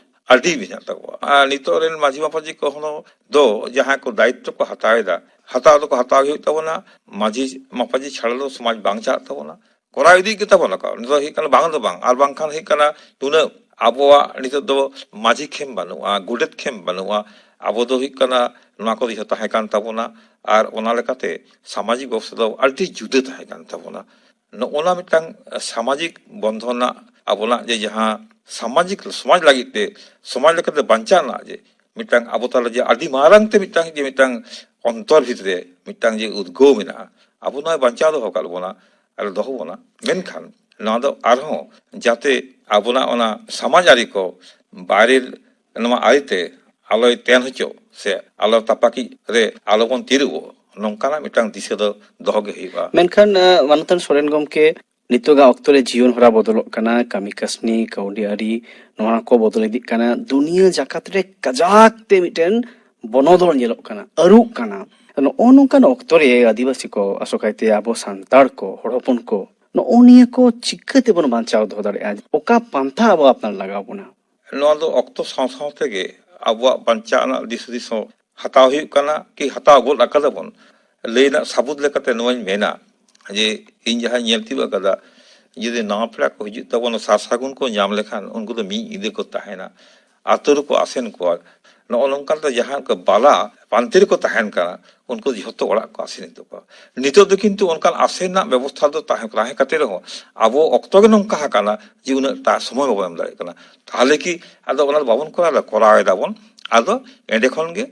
ᱟᱹᱰᱤ ᱢᱮᱱᱟᱜ ᱛᱟᱠᱚᱣᱟ᱾ ᱟᱨ ᱱᱤᱛᱚᱜ ᱨᱮᱱ ᱢᱟᱹᱡᱷᱤ ᱢᱟᱯᱟᱡᱷᱤ ᱠᱚᱦᱚᱸ ᱫᱚ ᱡᱟᱦᱟᱸᱭ ᱠᱚ ᱫᱟᱭᱤᱛᱛᱚ ᱠᱚ ᱦᱟᱛᱟᱣ ᱮᱫᱟ, ᱦᱟᱛᱟᱣ ᱫᱚᱠᱚ ᱦᱟᱛᱟᱣ ᱜᱮ ᱦᱩᱭᱩᱜ ᱛᱟᱵᱚᱱᱟ᱾ ᱢᱟᱹᱡᱷᱤ ᱢᱟᱯᱟᱡᱷᱤ ᱪᱷᱟᱲᱟ ᱫᱚ ᱥᱚᱢᱟᱡᱽ ᱵᱟᱝ ᱪᱟᱞᱟᱜ ᱛᱟᱵᱚᱱᱟ᱾ ᱠᱚᱨᱟᱣ ᱤᱫᱤᱭᱮᱫ ᱜᱮ ᱛᱟᱵᱚᱱᱟ ᱠᱚ᱾ ᱱᱤᱛᱚᱜ ᱦᱩᱭᱩᱜ ᱠᱟᱱᱟ ᱵᱟᱝ ᱫᱚ ᱵᱟᱝ, ᱟᱨ ᱵᱟᱝᱠᱷᱟᱱ ᱦᱩᱭᱩᱜ ᱠᱟᱱᱟ ᱱᱩᱱᱟᱹᱜ ᱟᱵᱚᱣᱟᱜ ᱱᱤᱛᱚᱜ ᱫᱚ ᱢᱟᱹᱡᱷᱤ ᱠᱷᱮᱢ ᱵᱟᱹᱱᱩᱜᱼᱟ, ᱜᱚᱰᱮᱛ ᱠᱷᱮᱢ ᱵᱟᱹᱱᱩᱜᱼᱟ᱾ ᱟᱵᱚ ᱫᱚ ᱦᱩᱭᱩᱜ ᱠᱟᱱᱟ ᱱᱚᱣᱟ ᱠᱚ ᱡᱚᱛᱚ ᱛᱟᱦᱮᱸ ᱠᱟᱱ ᱛᱟᱵᱚᱱᱟ, ᱟᱨ ᱚᱱᱟ ᱞᱮᱠᱟᱛᱮ ᱥᱟᱢᱟᱡᱤᱠ ᱵᱮᱵᱚᱥᱛᱷᱟ ᱫᱚ ᱟᱹᱰᱤ ᱡᱩᱫᱟᱹ ᱛᱟᱦᱮᱸ ᱠᱟᱱ ᱛᱟᱵᱚᱱᱟ᱾ ᱱᱚᱜᱼᱚ ᱱᱟ ᱢᱤᱫᱴᱟᱝ ᱥᱟᱢᱟᱡᱤᱠ ᱵᱚᱱᱫᱷᱚᱱ ᱨᱮᱱᱟᱜ ᱟᱵᱚᱱᱟᱜ ᱡᱮ ᱡᱟᱦᱟᱸ ᱥᱟᱢᱟᱡᱤᱠ ᱥᱚᱢᱟᱡᱽ ᱞᱟᱹᱜᱤᱫ ᱛᱮ, ᱥᱚᱢᱟᱡᱽ ᱞᱮᱠᱟᱛᱮ ᱵᱟᱧᱪᱟᱣ ᱨᱮᱱᱟᱜ ᱡᱮ ᱢᱤᱫᱴᱟᱝ ᱟᱵᱚ ᱛᱟᱞᱟ ᱡᱮ ᱟᱹᱰᱤ ᱢᱟᱨᱟᱝ ᱛᱮ ᱢᱤᱫᱴᱟᱝ ᱡᱮ ᱢᱤᱫᱴᱟᱝ ᱚᱱᱛᱚᱨ ᱵᱷᱤᱛᱨᱤ ᱨᱮ ᱢᱤᱫᱴᱟᱝ ᱡᱮ ᱩᱫᱽᱜᱟᱹᱣ ᱢᱮᱱᱟᱜᱼᱟ, ᱟᱵᱚ ᱱᱚᱣᱟ ᱵᱟᱧᱪᱟᱣ ᱫᱚᱦᱚ ᱠᱟᱜ ᱵᱚᱱᱟ ᱟᱨ ᱫᱚᱦᱚ ᱵᱚᱱᱟ᱾ ᱢᱮᱱᱠᱷᱟᱱ ᱱᱚᱣᱟ ᱫᱚ ᱟᱨᱦᱚᱸ ᱡᱟᱛᱮ ᱟᱵᱚᱱᱟᱜ ᱚᱱᱟ ᱥᱚᱢᱟᱡᱽ ᱟᱹᱨᱤ ᱠᱚ ᱵᱟᱭᱨᱮ ᱱᱚᱣᱟ ᱟᱹᱨᱤᱛᱮ ᱟᱞᱚᱭ ᱛᱮᱱ ᱦᱚᱪᱚᱜ ᱥᱮ ᱟᱞᱚ ᱛᱟᱯᱟᱠᱤᱡ ᱨᱮ ᱟᱞᱚᱵᱚᱱ ᱛᱤᱨᱩᱵᱚᱜ, ᱱᱚᱝᱠᱟᱱᱟᱜ ᱢᱤᱫᱴᱟᱝ ᱫᱤᱥᱟᱹ ᱫᱚ ᱫᱚᱦᱚ ᱜᱮ ᱦᱩᱭᱩᱜᱼᱟ᱾ ᱢᱮᱱᱠᱷᱟᱱ, ᱟᱸ, ᱢᱟᱱᱚᱛᱟᱱ ᱥᱚᱨᱮᱱ ᱜᱚᱢᱠᱮ, ᱱᱤᱛᱚᱜᱟᱜ ᱚᱠᱛᱚ ᱨᱮ ᱡᱤᱭᱚᱱ ᱦᱚᱨᱟ ᱵᱚᱫᱚᱞᱚᱜ ᱠᱟᱱᱟ, ᱠᱟᱹᱢᱤ ᱠᱟᱹᱥᱱᱤ, ᱠᱟᱹᱣᱰᱤ ᱟᱹᱨᱤ, ᱱᱚᱣᱟ ᱠᱚ ᱵᱚᱫᱚᱞ ᱤᱫᱤᱜ ᱠᱟᱱᱟ᱾ ᱫᱩᱱᱤᱭᱟᱹ ᱡᱟᱠᱟᱛ ᱨᱮ ᱠᱟᱡᱟᱠ ᱛᱮ ᱢᱤᱫᱴᱮᱱ ᱵᱚᱱᱚᱫᱚᱞ ᱧᱮᱞᱚᱜ ᱠᱟᱱᱟ, ᱟᱹᱨᱩᱜ ᱠᱟᱱᱟ᱾ ᱱᱚᱜᱼᱚ ᱱᱚᱝᱠᱟᱱ ᱚᱠᱛᱚ ᱨᱮ ᱟᱹᱫᱤᱵᱟᱹᱥᱤ ᱠᱚ, ᱟᱥᱚᱠᱟᱭᱛᱮ ᱟᱵᱚ ᱥᱟᱱᱛᱟᱲ ᱠᱚ, ᱦᱚᱲ ᱦᱚᱯᱚᱱ ᱠᱚ, ᱱᱚᱜᱼᱚ ᱱᱤᱭᱟᱹ ᱠᱚ ᱪᱤᱠᱟᱹ ᱛᱮᱵᱚᱱ ᱵᱟᱧᱪᱟᱣ ᱫᱚᱦᱚ ᱫᱟᱲᱮᱭᱟᱜᱼᱟ? ᱚᱠᱟ ᱯᱟᱱᱛᱷᱟ ᱟᱵᱚ ᱟᱯᱱᱟᱨ ᱞᱟᱜᱟᱣ ᱵᱚᱱᱟ? ᱱᱚᱣᱟ ᱫᱚ ᱚᱠᱛᱚ ᱥᱟᱶ ᱥᱟᱶ ᱛᱮᱜᱮ ᱟᱵᱚᱣᱟᱜ ᱵᱟᱧᱪᱟᱣ ᱨᱮᱱᱟᱜ ᱫᱤᱥ ᱦᱩᱫᱤᱥ ᱦᱚᱸ ᱦᱟᱛᱟᱣ ᱦᱩᱭᱩᱜ ᱠᱟᱱᱟ, ᱠᱤ ᱦᱟᱛᱟᱣ ᱜᱚᱫ ᱟᱠᱟᱫᱟ ᱵᱚᱱ᱾ ᱞᱟᱹᱭ ᱨᱮᱱᱟᱜ ᱥᱟᱹᱵᱩᱫ ᱞᱮᱠᱟᱛᱮ ᱱᱚᱣᱟᱧ ᱢᱮᱱᱟ ᱡᱮ, ᱤᱧ ᱡᱟᱦᱟᱸᱧ ᱧᱮᱞ ᱛᱤᱭᱳᱜ ᱟᱠᱟᱫᱟ, ᱡᱩᱫᱤ ᱱᱟᱣᱟ ᱯᱮᱲᱟ ᱠᱚ ᱦᱤᱡᱩᱜ ᱛᱟᱵᱚᱱᱟ, ᱥᱟᱨ ᱥᱟᱹᱜᱩᱱ ᱠᱚ ᱧᱟᱢ ᱞᱮᱠᱷᱟᱱ ᱩᱱᱠᱩ ᱫᱚ ᱢᱤᱫ ᱧᱤᱫᱟᱹ ᱠᱚ ᱛᱟᱦᱮᱱᱟ, ᱟᱛᱳ ᱨᱮᱠᱚ ᱟᱥᱮᱱ ᱠᱚᱣᱟ᱾ ᱱᱚᱜᱼᱚ ᱱᱚᱝᱠᱟᱱ ᱛᱮ ᱡᱟᱦᱟᱸ ᱠᱚ ᱵᱟᱞᱟ ᱯᱟᱱᱛᱮ ᱨᱮᱠᱚ ᱛᱟᱦᱮᱱ ᱠᱟᱱᱟ, ᱩᱱᱠᱩ ᱡᱷᱚᱛᱚ ᱚᱲᱟᱜ ᱠᱚ ᱟᱥᱮᱱᱮᱫ ᱛᱟᱠᱚᱣᱟ᱾ ᱱᱤᱛᱚᱜ ᱫᱚ ᱠᱤᱱᱛᱩ ᱚᱱᱠᱟᱱ ᱟᱥᱮᱱ ᱨᱮᱱᱟᱜ ᱵᱮᱵᱚᱥᱛᱷᱟ ᱫᱚ ᱛᱟᱦᱮᱸ, ᱛᱟᱦᱮᱸ ᱠᱟᱛᱮ ᱨᱮᱦᱚᱸ ᱟᱵᱚ ᱚᱠᱛᱚ ᱜᱮ ᱱᱚᱝᱠᱟ ᱟᱠᱟᱱᱟ ᱡᱮ ᱩᱱᱟᱹᱜ ᱴᱟ ᱥᱚᱢᱚᱭ ᱵᱟᱵᱚᱱ ᱮᱢ ᱫᱟᱲᱮᱭᱟᱜ ᱠᱟᱱᱟ᱾ ᱛᱟᱦᱚᱞᱮ ᱠᱤ ᱟᱫᱚ ᱚᱱᱟ ᱫᱚ ᱵᱟᱵᱚᱱ ᱠᱚᱨᱟᱣ ᱮᱫᱟ? ᱠᱚᱨᱟᱣ ᱮᱫᱟ ᱵᱚᱱ᱾ ᱟᱫᱚ ᱮᱸᱰᱮ ᱠᱷᱚᱱ ᱜᱮ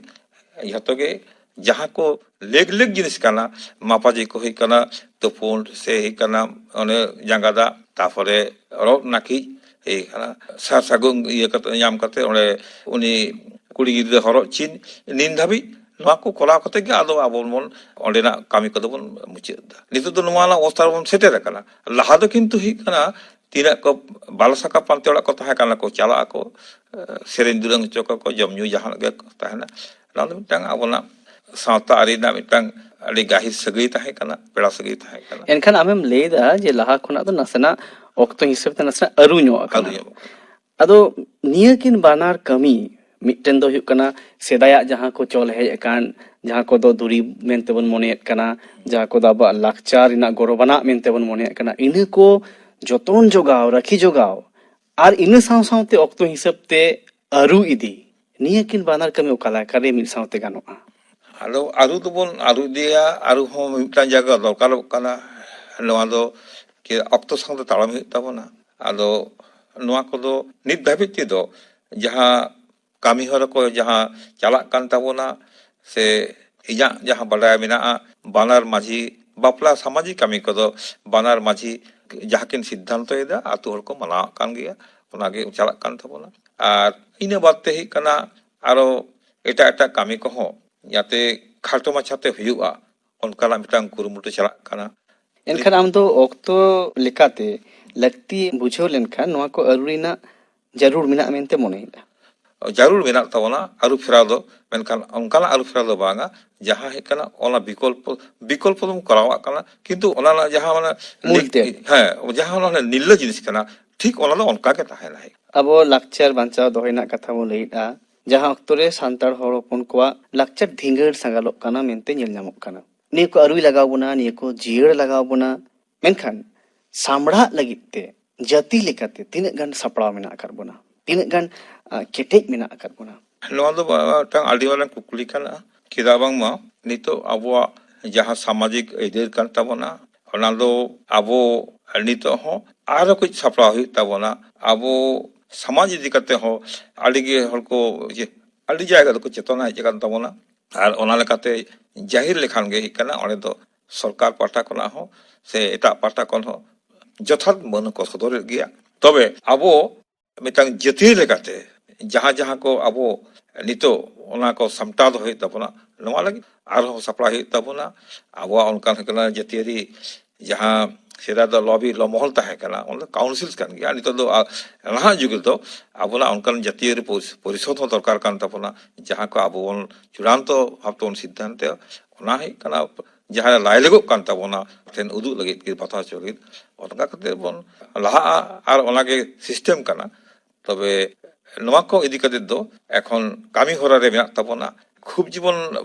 ᱡᱷᱚᱛᱚ ᱜᱮ ᱡᱟᱦᱟᱸ ᱠᱚ ᱞᱮᱠ ᱞᱮᱠ ᱡᱤᱱᱤᱥ ᱠᱟᱱᱟ, ᱢᱟᱯᱟᱡᱤ ᱠᱚ ᱦᱩᱭᱩᱜ ᱠᱟᱱᱟ, ᱛᱩᱯᱩᱱ ᱥᱮ ᱦᱩᱭᱩᱜ ᱠᱟᱱᱟ ᱚᱱᱮ ᱡᱟᱸᱜᱟ ᱫᱟᱜ, ᱛᱟᱨᱯᱚᱨᱮ ᱨᱚᱜ ᱱᱟᱹᱠᱤᱡ, ᱦᱩᱭᱩᱜ ᱠᱟᱱᱟ ᱥᱟᱨ ᱥᱟᱹᱜᱩᱱ ᱤᱭᱟᱹ ᱠᱟᱛᱮ ᱧᱟᱢ ᱠᱟᱛᱮ ᱚᱸᱰᱮ ᱩᱱᱤ ᱠᱩᱲᱤ ᱜᱤᱫᱽᱨᱟᱹ ᱦᱚᱨᱚᱜ ᱪᱤᱱ, ᱱᱤᱱ ᱫᱷᱟᱹᱵᱤᱡ ᱱᱚᱣᱟ ᱠᱚ ᱠᱚᱨᱟᱣ ᱠᱟᱛᱮ ᱜᱮ ᱟᱫᱚ ᱟᱵᱚ ᱵᱚᱱ ᱚᱸᱰᱮᱱᱟᱜ ᱠᱟᱹᱢᱤ ᱠᱚᱫᱚ ᱵᱚᱱ ᱢᱩᱪᱟᱹᱫ ᱮᱫᱟ᱾ ᱱᱤᱛᱚᱜ ᱫᱚ ᱱᱚᱣᱟ ᱨᱮᱱᱟᱜ ᱚᱵᱚᱥᱛᱷᱟ ᱨᱮᱵᱚᱱ ᱥᱮᱴᱮᱨ ᱟᱠᱟᱱᱟ᱾ ᱞᱟᱦᱟ ᱫᱚ ᱠᱤᱱᱛᱩ ᱦᱩᱭᱩᱜ ᱠᱟᱱᱟ ᱛᱤᱱᱟᱹᱜ ᱠᱚ ᱵᱟᱞᱟ ᱥᱟᱠᱟ ᱯᱟᱱᱛᱮ ᱚᱲᱟᱜ ᱠᱚ ᱛᱟᱦᱮᱸ ᱠᱟᱱᱟ ᱠᱚ, ᱪᱟᱞᱟᱜ ᱟᱠᱚ, ᱥᱮᱨᱮᱧ ᱫᱩᱨᱟᱹᱝ ᱦᱚᱪᱚ ᱠᱚᱣᱟ ᱠᱚ, ᱡᱚᱢ ᱧᱩ ᱡᱟᱦᱟᱱᱟᱜ ᱜᱮ ᱛᱟᱦᱮᱱᱟ᱾ ᱱᱚᱣᱟ ᱫᱚ ᱢᱤᱫᱴᱟᱝ ᱟᱵᱚᱱᱟᱜ ᱥᱟᱶᱛᱟ ᱟᱹᱨᱤ ᱨᱮᱱᱟᱜ ᱢᱤᱫᱴᱟᱝ ᱟᱹᱰᱤ ᱜᱟᱹᱦᱤᱨ ᱥᱟᱹᱜᱟᱹᱭ ᱛᱟᱦᱮᱸ ᱠᱟᱱᱟ, ᱯᱮᱲᱟ ᱥᱟᱹᱜᱟᱹᱭ ᱛᱟᱦᱮᱸ ᱠᱟᱱᱟ᱾ ᱮᱱᱠᱷᱟᱱ ᱟᱢᱮᱢ ᱞᱟᱹᱭ ᱮᱫᱟ ᱡᱮ ᱞᱟᱦᱟ ᱠᱷᱚᱱᱟᱜ ᱫᱚ ᱱᱟᱥᱮᱱᱟᱜ ᱚᱠᱛᱚ ᱦᱤᱥᱟᱹᱵ ᱛᱮ ᱱᱟᱥᱮᱱᱟᱜ ᱟᱹᱨᱩ ᱧᱚᱜ ᱟᱠᱟᱱᱟ᱾ ᱟᱹᱨᱩ ᱧᱚᱜ ᱟᱠᱟᱱᱟ᱾ ᱟᱫᱚ ᱱᱤᱭᱟᱹ ᱠᱤᱱ ᱵᱟᱱᱟᱨ ᱠᱟᱹᱢᱤ, ᱢᱤᱫᱴᱮᱱ ᱫᱚ ᱦᱩᱭᱩᱜ ᱠᱟᱱᱟ ᱥᱮᱫᱟᱭᱟᱜ ᱡᱟᱦᱟᱸ ᱠᱚ ᱪᱚᱞ ᱦᱮᱡ ᱟᱠᱟᱱ, ᱡᱟᱦᱟᱸ ᱠᱚᱫᱚ ᱫᱩᱨᱤᱵᱽ ᱢᱮᱱᱛᱮ ᱵᱚᱱ ᱢᱚᱱᱮᱭᱮᱫ ᱠᱟᱱᱟ, ᱡᱟᱦᱟᱸ ᱠᱚᱫᱚ ᱟᱵᱚᱣᱟᱜ ᱞᱟᱠᱪᱟᱨ ᱨᱮᱱᱟᱜ ᱜᱚᱨᱚᱵᱟᱱᱟᱜ ᱢᱮᱱᱛᱮ ᱵᱚᱱ ᱢᱚᱱᱮᱭᱮᱫ ᱠᱟᱱᱟ, ᱤᱱᱟᱹ ᱠᱚ ᱡᱚᱛᱚᱱ ᱡᱚᱜᱟᱣ, ᱨᱟᱹᱠᱷᱤ ᱡᱚᱜᱟᱣ, ᱟᱨ ᱤᱱᱟᱹ ᱥᱟᱶ ᱥᱟᱶᱛᱮ ᱚᱠᱛᱚ ᱦᱤᱥᱟᱹᱵ ᱛᱮ ᱟᱹᱨᱩ ᱤᱫᱤ, ᱱᱤᱭᱟᱹ ᱠᱤᱱ ᱵᱟᱱᱟᱨ ᱠᱟᱹᱢᱤ ᱚᱠᱟ ᱞᱮᱠᱟᱨᱮ ᱢᱤᱫ ᱥᱟᱶᱛᱮ ᱜᱟᱱᱚᱜᱼᱟ? ᱟᱫᱚ ᱟᱹᱨᱩ ᱫᱚᱵᱚᱱ ᱟᱹᱨᱩ ᱤᱫᱤᱭᱟ, ᱟᱹᱨᱩ ᱦᱚᱸ ᱢᱤᱫᱴᱟᱝ ᱡᱟᱭᱜᱟ ᱫᱚᱨᱠᱟᱨᱚᱜ ᱠᱟᱱᱟ᱾ ᱱᱚᱣᱟ ᱫᱚ ᱪᱮᱫ ᱚᱠᱛᱚ ᱥᱟᱶᱛᱮ ᱛᱟᱲᱟᱢ ᱦᱩᱭᱩᱜ ᱛᱟᱵᱚᱱᱟ᱾ ᱟᱫᱚ ᱱᱚᱣᱟ ᱠᱚᱫᱚ ᱱᱤᱛ ᱫᱷᱟᱹᱵᱤᱡ ᱛᱮᱫᱚ ᱡᱟᱦᱟᱸ ᱠᱟᱹᱢᱤ ᱦᱚᱨᱟ ᱠᱚ ᱡᱟᱦᱟᱸ ᱪᱟᱞᱟᱜ ᱠᱟᱱ ᱛᱟᱵᱚᱱᱟ, ᱥᱮ ᱤᱧᱟᱹᱜ ᱡᱟᱦᱟᱸ ᱵᱟᱰᱟᱭ ᱢᱮᱱᱟᱜᱼᱟ, ᱵᱟᱱᱟᱨ ᱢᱟᱹᱡᱷᱤ, ᱵᱟᱯᱞᱟ ᱥᱟᱢᱟᱡᱤᱠ ᱠᱟᱹᱢᱤ ᱠᱚᱫᱚ ᱵᱟᱱᱟᱨ ᱢᱟᱹᱡᱷᱤ ᱡᱟᱦᱟᱸ ᱠᱤᱱ ᱥᱤᱫᱽᱫᱷᱟᱱᱛᱚᱭᱮᱫᱟ, ᱟᱹᱛᱩ ᱦᱚᱲ ᱠᱚ ᱢᱟᱱᱟᱣᱟᱜ ᱠᱟᱱ ᱜᱮᱭᱟ, ᱚᱱᱟᱜᱮ ᱪᱟᱞᱟᱜ ᱠᱟᱱ ᱛᱟᱵᱚᱱᱟ᱾ ᱟᱨ ᱤᱱᱟᱹ ᱵᱟᱫ ᱛᱮ ᱦᱩᱭᱩᱜ ᱠᱟᱱᱟ ᱟᱨᱚ ᱮᱴᱟᱜ ᱮᱴᱟᱜ ᱠᱟᱹᱢᱤ ᱠᱚᱦᱚᱸ ᱡᱟᱛᱮ ᱠᱷᱟᱴᱚ ᱢᱟᱪᱷᱟᱛᱮ ᱦᱩᱭᱩᱜᱼᱟ, ᱚᱱᱠᱟᱱᱟᱜ ᱢᱤᱫᱴᱟᱝ ᱠᱩᱨᱩᱢᱩᱴᱩ ᱪᱟᱞᱟᱜ ᱠᱟᱱᱟ᱾ ᱮᱱᱠᱷᱟᱱ ᱟᱢ ᱫᱚ ᱚᱠᱛᱚ ᱞᱮᱠᱟᱛᱮ ᱞᱟᱹᱠᱛᱤ ᱵᱩᱡᱷᱟᱹᱣ ᱞᱮᱱᱠᱷᱟᱱ ᱱᱚᱣᱟ ᱠᱚ ᱟᱹᱨᱩ ᱨᱮᱱᱟᱜ ᱡᱟᱹᱨᱩᱲ ᱢᱮᱱᱟᱜᱼᱟ ᱢᱮᱱᱛᱮ ᱢᱚᱱᱮᱭᱮᱫᱼᱟ? ᱡᱟᱹᱨᱩᱲ ᱢᱮᱱᱟᱜ ᱛᱟᱵᱚᱱᱟ ᱟᱹᱨᱩ ᱯᱷᱮᱨᱟᱣ ᱫᱚ, ᱢᱮᱱᱠᱷᱟᱱ ᱚᱱᱠᱟᱱᱟᱜ ᱟᱹᱨᱩ ᱯᱷᱮᱨᱟᱣ ᱫᱚ ᱵᱟᱝᱟ ᱡᱟᱦᱟᱸ ᱦᱩᱭᱩᱜ ᱠᱟᱱᱟ ᱚᱱᱟ ᱵᱤᱠᱚᱞᱯᱚ, ᱵᱤᱠᱚᱞᱯᱚ ᱫᱚᱢ ᱠᱚᱨᱟᱣᱟᱜ ᱠᱟᱱᱟ, ᱠᱤᱱᱛᱩ ᱚᱱᱟ ᱨᱮᱱᱟᱜ ᱡᱟᱦᱟᱸ ᱢᱟᱱᱮ ᱢᱩᱞ ᱛᱮᱫ᱾ ᱦᱮᱸ, ᱡᱟᱦᱟᱸ ᱚᱱᱟ ᱱᱤᱨᱞᱟᱹ ᱡᱤᱱᱤᱥ ᱠᱟᱱᱟ, ᱴᱷᱤᱠ ᱚᱱᱟ ᱫᱚ ᱚᱱᱠᱟ ᱜᱮ ᱛᱟᱦᱮᱱᱟ᱾ ᱟᱵᱚ ᱞᱟᱠᱪᱟᱨ ᱵᱟᱧᱪᱟᱣ ᱫᱚᱦᱚᱭ ᱨᱮᱱᱟᱜ ᱠᱟᱛᱷᱟ ᱵᱚᱱ ᱞᱟᱹᱭᱮᱫᱼᱟ, ᱡᱟᱦᱟᱸ ᱚᱠᱛᱚ ᱨᱮ ᱥᱟᱱᱛᱟᱲ ᱦᱚᱲ ᱦᱚᱯᱚᱱ ᱠᱚᱣᱟᱜ ᱞᱟᱠᱪᱟᱨ ᱫᱷᱤᱸᱜᱟᱹᱲ ᱥᱟᱸᱜᱟᱞᱚᱜ ᱠᱟᱱᱟ ᱢᱮᱱᱛᱮ ᱧᱮᱞ ᱧᱟᱢᱚᱜ ᱠᱟᱱᱟ᱾ ᱱᱤᱭᱟᱹ ᱠᱚ ᱟᱹᱨᱩᱭ ᱞᱟᱜᱟᱣ ᱵᱚᱱᱟ, ᱱᱤᱭᱟᱹ ᱠᱚ ᱡᱤᱭᱟᱹᱲ ᱞᱟᱜᱟᱣ ᱵᱚᱱᱟ, ᱢᱮᱱᱠᱷᱟᱱ ᱥᱟᱢᱵᱲᱟᱜ ᱞᱟᱹᱜᱤᱫ ᱛᱮ ᱡᱟᱹᱛᱤ ᱞᱮᱠᱟᱛᱮ ᱛᱤᱱᱟᱹᱜ ᱜᱟᱱ ᱥᱟᱯᱲᱟᱣ ᱢᱮᱱᱟᱜ ᱟᱠᱟᱫ ᱵᱚᱱᱟ, ᱛᱤᱱᱟᱹᱜ ᱜᱟᱱ, ᱟ, ᱠᱮᱴᱮᱡ ᱢᱮᱱᱟᱜ ᱟᱠᱟᱫ ᱵᱚᱱᱟ? ᱱᱚᱣᱟ ᱫᱚ ᱢᱤᱫᱴᱟᱝ ᱟᱹᱰᱤ ᱢᱟᱨᱟᱝ ᱠᱩᱠᱞᱤ ᱠᱟᱱᱟ᱾ ᱪᱮᱫᱟᱜ ᱵᱟᱝᱢᱟ ᱱᱤᱛᱚᱜ ᱟᱵᱚᱣᱟᱜ ᱡᱟᱦᱟᱸ ᱥᱟᱢᱟᱡᱤᱠ ᱟᱹᱭᱫᱟᱹᱨ ᱠᱟᱱ ᱛᱟᱵᱚᱱᱟ, ᱚᱱᱟ ᱫᱚ ᱟᱵᱚ ᱱᱤᱛᱚᱜ ᱦᱚᱸ ᱟᱨᱦᱚᱸ ᱠᱟᱹᱡ ᱥᱟᱯᱲᱟᱣ ᱦᱩᱭᱩᱜ ᱛᱟᱵᱚᱱᱟ᱾ ᱟᱵᱚ ᱥᱚᱢᱟᱡᱽ ᱤᱫᱤ ᱠᱟᱛᱮ ᱦᱚᱸ ᱟᱹᱰᱤ ᱜᱮ ᱦᱚᱲ ᱠᱚ ᱡᱮ ᱟᱹᱰᱤ ᱡᱟᱭᱜᱟ ᱫᱚᱠᱚ ᱪᱮᱛᱚᱱᱟ ᱦᱮᱡ ᱟᱠᱟᱱ ᱛᱟᱵᱚᱱᱟ, ᱟᱨ ᱚᱱᱟ ᱞᱮᱠᱟᱛᱮ ᱡᱟᱹᱦᱤᱨ ᱞᱮᱠᱷᱟᱱ ᱜᱮ ᱦᱩᱭᱩᱜ ᱠᱟᱱᱟ ᱚᱸᱰᱮ ᱫᱚ ᱥᱚᱨᱠᱟᱨ ᱯᱟᱦᱴᱟ ᱠᱷᱚᱱᱟᱜ ᱦᱚᱸ ᱥᱮ ᱮᱴᱟᱜ ᱯᱟᱦᱴᱟ ᱠᱷᱚᱱ ᱦᱚᱸ ᱡᱚᱛᱷᱟᱛ ᱢᱟᱹᱱ ᱦᱚᱸᱠᱚ ᱥᱚᱫᱚᱨᱮᱫ ᱜᱮᱭᱟ᱾ ᱛᱚᱵᱮ ᱟᱵᱚ ᱢᱤᱫᱴᱟᱝ ᱡᱟᱹᱛᱤᱭᱟᱹᱨᱤ ᱞᱮᱠᱟᱛᱮ ᱡᱟᱦᱟᱸ ᱡᱟᱦᱟᱸ ᱠᱚ ᱟᱵᱚ ᱱᱤᱛᱚᱜ ᱚᱱᱟ ᱠᱚ ᱥᱟᱢᱴᱟᱣ ᱫᱚᱦᱚᱭ ᱦᱩᱭᱩᱜ ᱛᱟᱵᱚᱱᱟ, ᱱᱚᱣᱟ ᱞᱟᱹᱜᱤᱫ ᱟᱨᱦᱚᱸ ᱥᱟᱯᱲᱟᱣ ᱦᱩᱭᱩᱜ ᱛᱟᱵᱚᱱᱟ᱾ ᱟᱵᱚᱣᱟᱜ ᱚᱱᱠᱟᱱ ᱦᱩᱭᱩᱜ ᱠᱟᱱᱟ ᱡᱟᱹᱛᱤᱭᱟᱹᱨᱤ ᱡᱟᱦᱟᱸ ᱥᱮᱫᱟᱭ ᱫᱚ ᱞᱚᱵᱤ ᱞᱚ ᱢᱚᱦᱚᱞ ᱛᱟᱦᱮᱸ ᱠᱟᱱᱟ, ᱚᱱᱟ ᱫᱚ ᱠᱟᱣᱩᱱᱥᱤᱞ ᱠᱟᱱ ᱜᱮᱭᱟ᱾ ᱱᱤᱛᱚᱜ ᱫᱚ ᱟ-, ᱱᱟᱦᱟᱜ ᱡᱩᱜᱽ ᱨᱮᱫᱚ ᱟᱵᱚᱱᱟᱜ ᱚᱱᱠᱟᱱ ᱡᱟᱹᱛᱤᱭᱟᱹᱨᱤ ᱯᱚᱨᱤᱥ-, ᱯᱚᱨᱤᱥᱚᱫ ᱦᱚᱸ ᱫᱚᱨᱠᱟᱨ ᱠᱟᱱ ᱛᱟᱵᱚᱱᱟ, ᱡᱟᱦᱟᱸ ᱠᱚ ᱟᱵᱚ ᱵᱚᱱ ᱪᱩᱲᱟᱱᱛᱚ ᱵᱷᱟᱵᱽ ᱛᱮᱵᱚᱱ ᱥᱤᱫᱽᱫᱷᱟᱱᱛᱚ, ᱚᱱᱟ ᱦᱩᱭᱩᱜ ᱠᱟᱱᱟ ᱡᱟᱦᱟᱸ ᱞᱟᱭ ᱞᱮᱜᱚᱜ ᱠᱟᱱ ᱛᱟᱵᱚᱱᱟ ᱴᱷᱮᱱ ᱩᱫᱩᱜ ᱞᱟᱹᱜᱤᱫ ᱠᱤ ᱵᱟᱛᱟᱣ ᱦᱚᱪᱚ ᱞᱟᱹᱜᱤᱫ, ᱚᱱᱠᱟ ᱠᱟᱛᱮ ᱵᱚᱱ ᱞᱟᱦᱟᱜᱼᱟ᱾ ᱟᱨ ᱚᱱᱟᱜᱮ ᱥᱤᱥᱴᱮᱢ ᱠᱟᱱᱟ᱾ ᱛᱚᱵᱮ ᱱᱚᱣᱟ ᱠᱚ ᱤᱫᱤ ᱠᱟᱛᱮ ᱫᱚ ᱮᱠᱷᱚᱱ ᱠᱟᱹᱢᱤ ᱦᱚᱨᱟ ᱨᱮ ᱢᱮᱱᱟᱜ ᱛᱟᱵᱚᱱᱟ᱾ ᱠᱷᱩᱵ ᱡᱤᱵᱚᱱ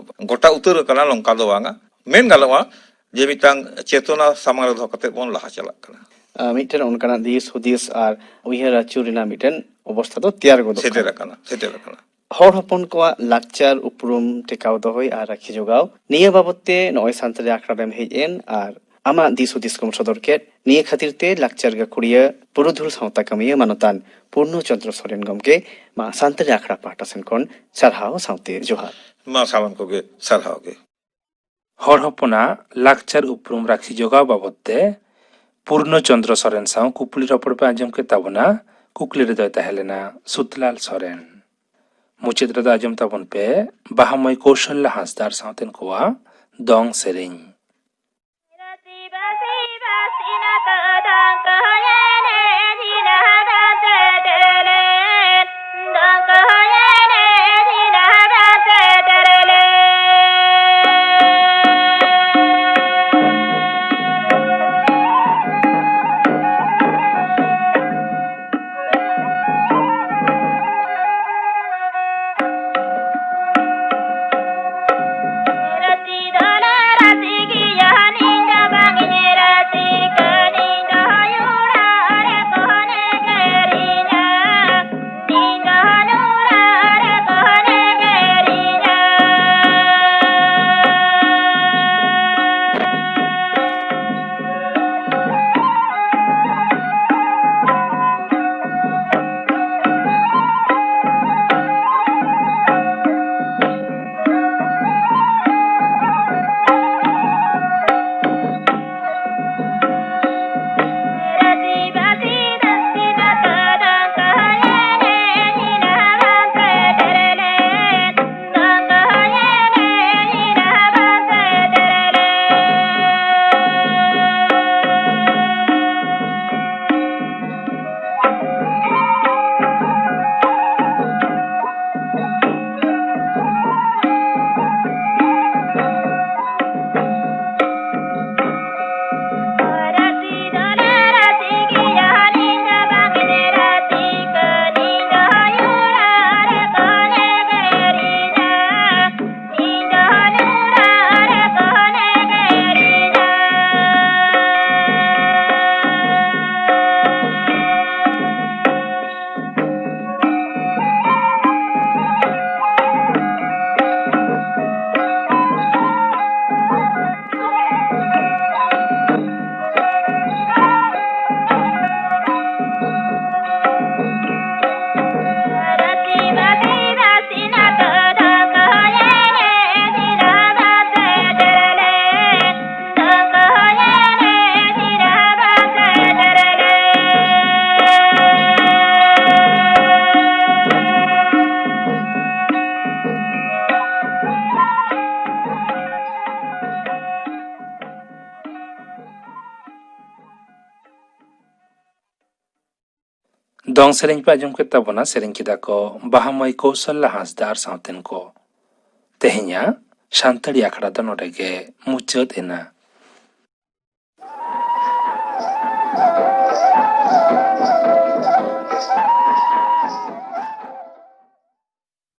ᱜᱚᱴᱟ ᱩᱛᱟᱹᱨ ᱟᱠᱟᱱᱟ ᱱᱚᱝᱠᱟ ᱫᱚ ᱵᱟᱝᱟ, ᱢᱮᱱ ᱜᱟᱱᱚᱜᱼᱟ ᱡᱮ ᱢᱤᱫᱴᱟᱝ ᱪᱮᱛᱚᱱᱟ ᱥᱟᱢᱟᱝ ᱨᱮ ᱫᱚᱦᱚ ᱠᱟᱛᱮ ᱵᱚᱱ ᱞᱟᱦᱟ ᱪᱟᱞᱟᱜ ᱠᱟᱱᱟ᱾ ᱟᱨ ᱢᱤᱫᱴᱮᱱ ᱚᱱᱠᱟᱱᱟᱜ ᱫᱤᱥ ᱦᱩᱫᱤᱥ ᱟᱨ ᱩᱭᱦᱟᱹᱨ ᱟᱹᱪᱩᱨ ᱨᱮᱱᱟᱜ ᱢᱤᱫᱴᱮᱱ ᱚᱵᱚᱥᱛᱷᱟ ᱫᱚ ᱛᱮᱭᱟᱨ ᱜᱚᱫᱚᱜ ᱥᱮᱴᱮᱨ ᱠᱟᱱᱟ᱾ ᱟᱠᱟᱱᱟ, ᱥᱮᱴᱮᱨ ᱟᱠᱟᱱᱟ᱾ ᱦᱚᱲ ᱦᱚᱯᱚᱱ ᱠᱚᱣᱟᱜ ᱞᱟᱠᱪᱟᱨ ᱩᱯᱨᱩᱢ ᱴᱮᱠᱟᱣ ᱫᱚᱦᱚᱭ ᱟᱨ ᱨᱟᱹᱠᱷᱤ ᱡᱚᱜᱟᱣ, ᱱᱤᱭᱟᱹ ᱵᱟᱵᱚᱛ ᱛᱮ ᱱᱚᱜᱼᱚᱭ ᱥᱟᱱᱛᱟᱲᱤ ᱟᱠᱷᱲᱟ ᱨᱮᱢ ᱦᱮᱡ ᱮᱱ ᱟᱨ ᱟᱢᱟᱜ ᱫᱤᱥ ᱦᱩᱫᱤᱥ ᱠᱚᱢ ᱥᱚᱫᱚᱨ ᱠᱮᱫ, ᱱᱤᱭᱟᱹ ᱠᱷᱟᱹᱛᱤᱨ ᱛᱮ ᱞᱟᱠᱪᱟᱨ ᱜᱟᱹᱠᱷᱩᱲᱤᱭᱟᱹ, ᱯᱩᱨᱩᱫᱷᱩᱞ ᱥᱟᱶᱛᱟ ᱠᱟᱹᱢᱤᱭᱟᱹ ᱢᱟᱱᱚᱛᱟᱱ ᱯᱩᱨᱱᱚ ᱪᱚᱸᱫᱽᱨᱚ ᱥᱚᱨᱮᱱ ᱜᱚᱢᱠᱮ, ᱢᱟ ᱥᱟᱱᱛᱟᱲᱤ ᱟᱠᱷᱲᱟ ᱯᱟᱦᱴᱟ ᱥᱮᱱ ᱠᱷᱚᱱ ᱥᱟᱨᱦᱟᱣ ᱥᱟᱶᱛᱮ ᱡᱚᱦᱟᱨ᱾ ᱢᱟ ᱥᱟᱱᱟᱢ ᱠᱚᱜᱮ ᱥᱟᱨᱦᱟᱣ ᱜᱮ᱾ ᱦᱚᱲ ᱦᱚᱯᱚᱱᱟᱜ ᱞᱟᱠᱪᱟᱨ ᱩᱯᱨᱩᱢ ᱨᱟᱹᱠᱷᱤ ᱡᱚᱜᱟᱣ ᱵᱟᱵᱚᱛ ᱛᱮ ᱯᱩᱨᱱᱚ ᱪᱚᱸᱫᱽᱨᱚ ᱥᱚᱨᱮᱱ ᱥᱟᱶ ᱠᱩᱯᱞᱤ ᱨᱚᱯᱚᱲ ᱯᱮ ᱟᱸᱡᱚᱢ ᱠᱮᱫ ᱛᱟᱵᱚᱱᱟ᱾ ᱠᱩᱠᱞᱤ ᱨᱮᱫᱚᱭ ᱛᱟᱦᱮᱸ ᱞᱮᱱᱟ ᱥᱩᱛᱞᱟᱞ ᱥᱚᱨᱮᱱ᱾ ᱢᱩᱪᱟᱹᱫ ᱨᱮᱫᱚ ᱟᱸᱡᱚᱢ ᱛᱟᱵᱚᱱ ᱯᱮ ᱵᱟᱦᱟᱢᱟᱹᱭ ᱠᱳᱥᱚᱞᱞᱟ ᱦᱟᱸᱥᱫᱟᱨ ᱥᱟᱶᱛᱮᱱ ᱠᱚᱣᱟᱜ ᱫᱚᱝ ᱥᱮᱨᱮᱧ᱾ ᱫᱚᱝ ᱥᱮᱨᱮᱧ ᱯᱮ ᱟᱸᱡᱚᱢ ᱠᱮᱫ ᱛᱟᱵᱚᱱᱟ, ᱥᱮᱨᱮᱧ ᱠᱮᱫᱟ ᱠᱚ ᱵᱟᱦᱟᱢᱟᱹᱭ ᱠᱳᱥᱚᱞᱞᱟ ᱦᱟᱸᱥᱫᱟ ᱟᱨ ᱥᱟᱶᱛᱮᱱ ᱠᱚ᱾ ᱛᱮᱦᱮᱧᱟᱜ ᱥᱟᱱᱛᱟᱲᱤ ᱟᱠᱷᱲᱟ ᱫᱚ ᱱᱚᱰᱮ ᱜᱮ ᱢᱩᱪᱟᱹᱫ ᱮᱱᱟ᱾